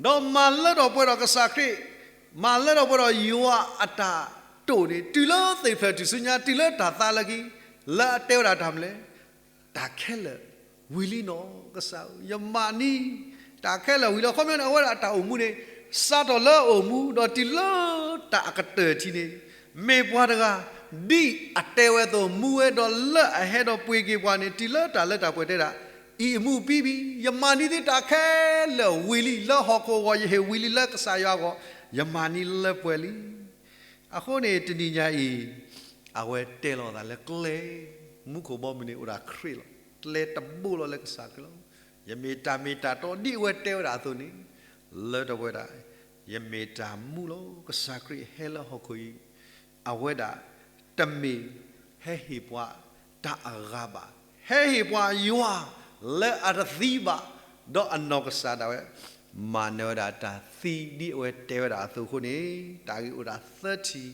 ဒီးမၤလၢထီၣ်ပှဲၤဒီးကစၢ်ခရံာ်, မၤလၢထီၣ်ပှဲၤဒီးယွၤအတၢ်တိာ်န့ၣ် တုၤလၢသ့ၣ်ဖျၢၣ်ထူၣ်စုညါ, တုၤလၢတၢ်သါလၢခံ, လၢအတဲဝဲဒၣ်တၢ်မနုၤလဲၣ်, တၢ်ခဲလၢာ်ဝံၤလံနီၢ်ကစၢ်ဧၢ, ယမၤန့ၢ်တၢ်ခဲလၢာ်ဝံၤလံ. အခီပညီန့ၣ် အဝဲဒၣ်အတၢ်အိၣ်မူန့ၣ် စးထီၣ်လၢအအိၣ်မူ ဒီးတုၤလၢတၢ်အကတၢၢ်ထံးန့ၣ်, မ့ၢ်ပှၤတဂၤ ဒ်အတဲဝဲအသိး မူဝဲဒီးလၢအဟဲဒီးပှ့ၤက့ၤပှၤန့ၣ် တုၤလၢတၢ်လၢတၢ်ပှဲၤတဲဒၣ်, အံၤအမူအံၤဘံၣ်, ယမၤန့ၢ်သ့ၣ်တၢ်ခဲလၢာ်ဝံၤလံ. လၢဟီၣ်ခိၣ်အဂီၢ်ယဟ့ၣ်ဝံၤလံ, လၢကစၢ်ယွၤအဂီၢ် ယမၤန့ၢ်လၢပှဲၤလံ. အဃိန့ၣ် တနံၤညါအံၤ အဝဲတဲလီၤသးလၢကျဲ, မူခိၣ်ဘီမုၢ်န့ၣ်အိၣ်ဒၣ်ခရံာ်လီၤ. ကျဲတဘိလီၤလၢကစၢ်ခရံာ်လီၤ. ယမ့ၢ်တၢ်မ့ၢ်တၢ်တီဒ်အဝဲတဲဝဲဒၣ်အသိးန့ၣ်, လၢထီၣ်ပှဲၤဒၣ်, ယမ့ၢ်တၢ်မူလီၤ. ကစၢ်ခရံာ်ဟဲလၢဟီၣ်ခိၣ်အံၤ, အဝဲဒၣ်တမ့ၢ်ဟဲဟ့ၣ်ပှၤတၢ်အဂၤဘၣ်, ဟဲဟ့ၣ်ပှၤယွၤလၢအတသံဘၣ်, ဒီးအနီၢ်ကစၢ်ဒၣ်ဝဲ မၤနၢၤဝဲဒၣ်တၢ်သံဒ်အဝဲတဲဝဲဒၣ်အသိးအဃိန့ၣ်, တၢ်ဂ့ၢ်အိၣ်ဒၣ်သၢထံၣ်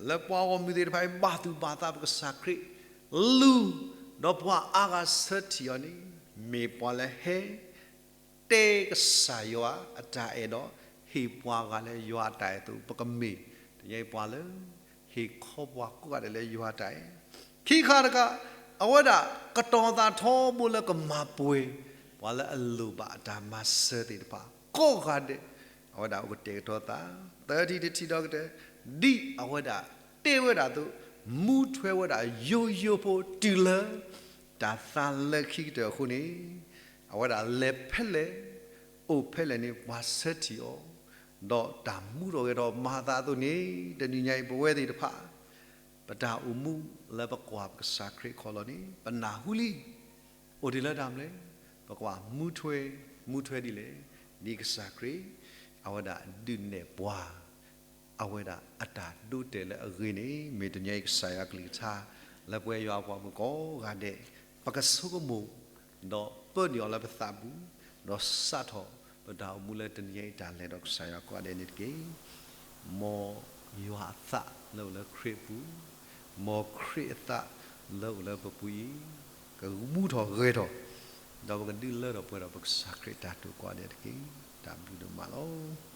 လၢပှၤဂီၢ်မုၢ်သ့ၣ်တဖၣ်အံၤ ဘၣ်သူၣ်ဘၣ်သးပကစၢ်ခရံာ်, လူၤ, ဒီးပှၤအါဂၤဆၢထံၣ်အီၤန့ၣ် မ့ၢ်ပှၤလၢဟဲ တဲကစၢ်ယွၤအတၢ်အဲၣ်ဒီး ဟ့ၣ်ပှၤဂၤလၢယွၤအတၢ်အဲၣ်အသိး ပကမ့ၢ်တနံၤအံၤပှၤလၢ ဟ့ၣ်ခီပှၤကိးဂၤဒဲးလၢယွၤအတၢ်အဲၣ်. ခံခါတခါ, အဝဲဒၣ်ကတီၤသးထီဘိလၢကမၤပှဲၤ ပှၤလၢအလိၣ်ဘၣ်အတၢ်မၤစၢၤသ့ၣ်တဖၣ်ကိးဂၤဒဲး, အဝဲဒၣ်အိၣ်ကတဲာ်ကတီၤသး, သၢထံၣ်တထံၣ်ဒီးကတၢၢ်, ဒ်အဝဲဒၣ်တဲဝဲဒၣ်အသိး, မူထွဲဝဲဒၣ်ယိယိဖိတုၤလၢ တၢ်သါလၢခံကတၢၢ်အဃိန့ၣ်, အဝဲဒၣ်လဲၤဖဲလဲၣ်, အိၣ်ဖဲလဲၣ်န့ၣ် ပှၤဆၢထံၣ်အီၤ, ဒီးတၢ်မူထီၣ်ဂဲၤထီၣ်မၤအသးအသိးန့ၣ်, တနံၤညါအံၤပဝဲသ့ၣ်တဖၣ် ပတၢ်အိၣ်မူလၢပကွၢ်ပကစၢ်ခရံာ်ခီလီၤန့ၣ် ပနၢ်ဟူလံ, အိၣ်ဒံးလၢတၢ်မနုၤလဲၣ်, ပကွၢ်မူထွဲ, မူထွဲဒ်လဲၣ်, ဒ်ကစၢ်ခရံာ် အဝဲဒၣ်ဒုးနဲၣ်ပှၤ အဝဲဒၣ်အတၢ်ဒိတဲာ်လၢအဂ့ၤန့ၣ်, မ့ၢ်တနံၤညါအံၤကစၢ်ယွၤကလုၢ်ကထါ လၢပဝဲယွၤအပှၤမုၣ်ကိးဂၤဒဲး, ပကဆိကမိၣ်, ဒီးပၢနုာ်အီၤလၢပသးပူၤ, ဒီးစးထီၣ်ပတၢ်အိၣ်မူလၢတနံၤညါအံၤတၢ်လဲၤဒီးကစၢ်ယွၤကိးဂၤဒဲးန့ၣ်တက့ၢ်. မ်ယွၤအသးလၢအိၣ်လၢခရံာ်အပူၤ, မ်ခရံာ်အသးလၢအိၣ်လၢပပူၤအံၤ, ကမူထီၣ်ဂဲၤထီၣ်, ဒီးပကဒုးလၢထီၣ်ပှဲၤထီၣ်ပကစၢ်ခရံာ်အတၢ်တိာ်ကိးဂၤဒဲးတက့ၢ်. တၢ်ဘျုးဒိၣ်မးလီၤ.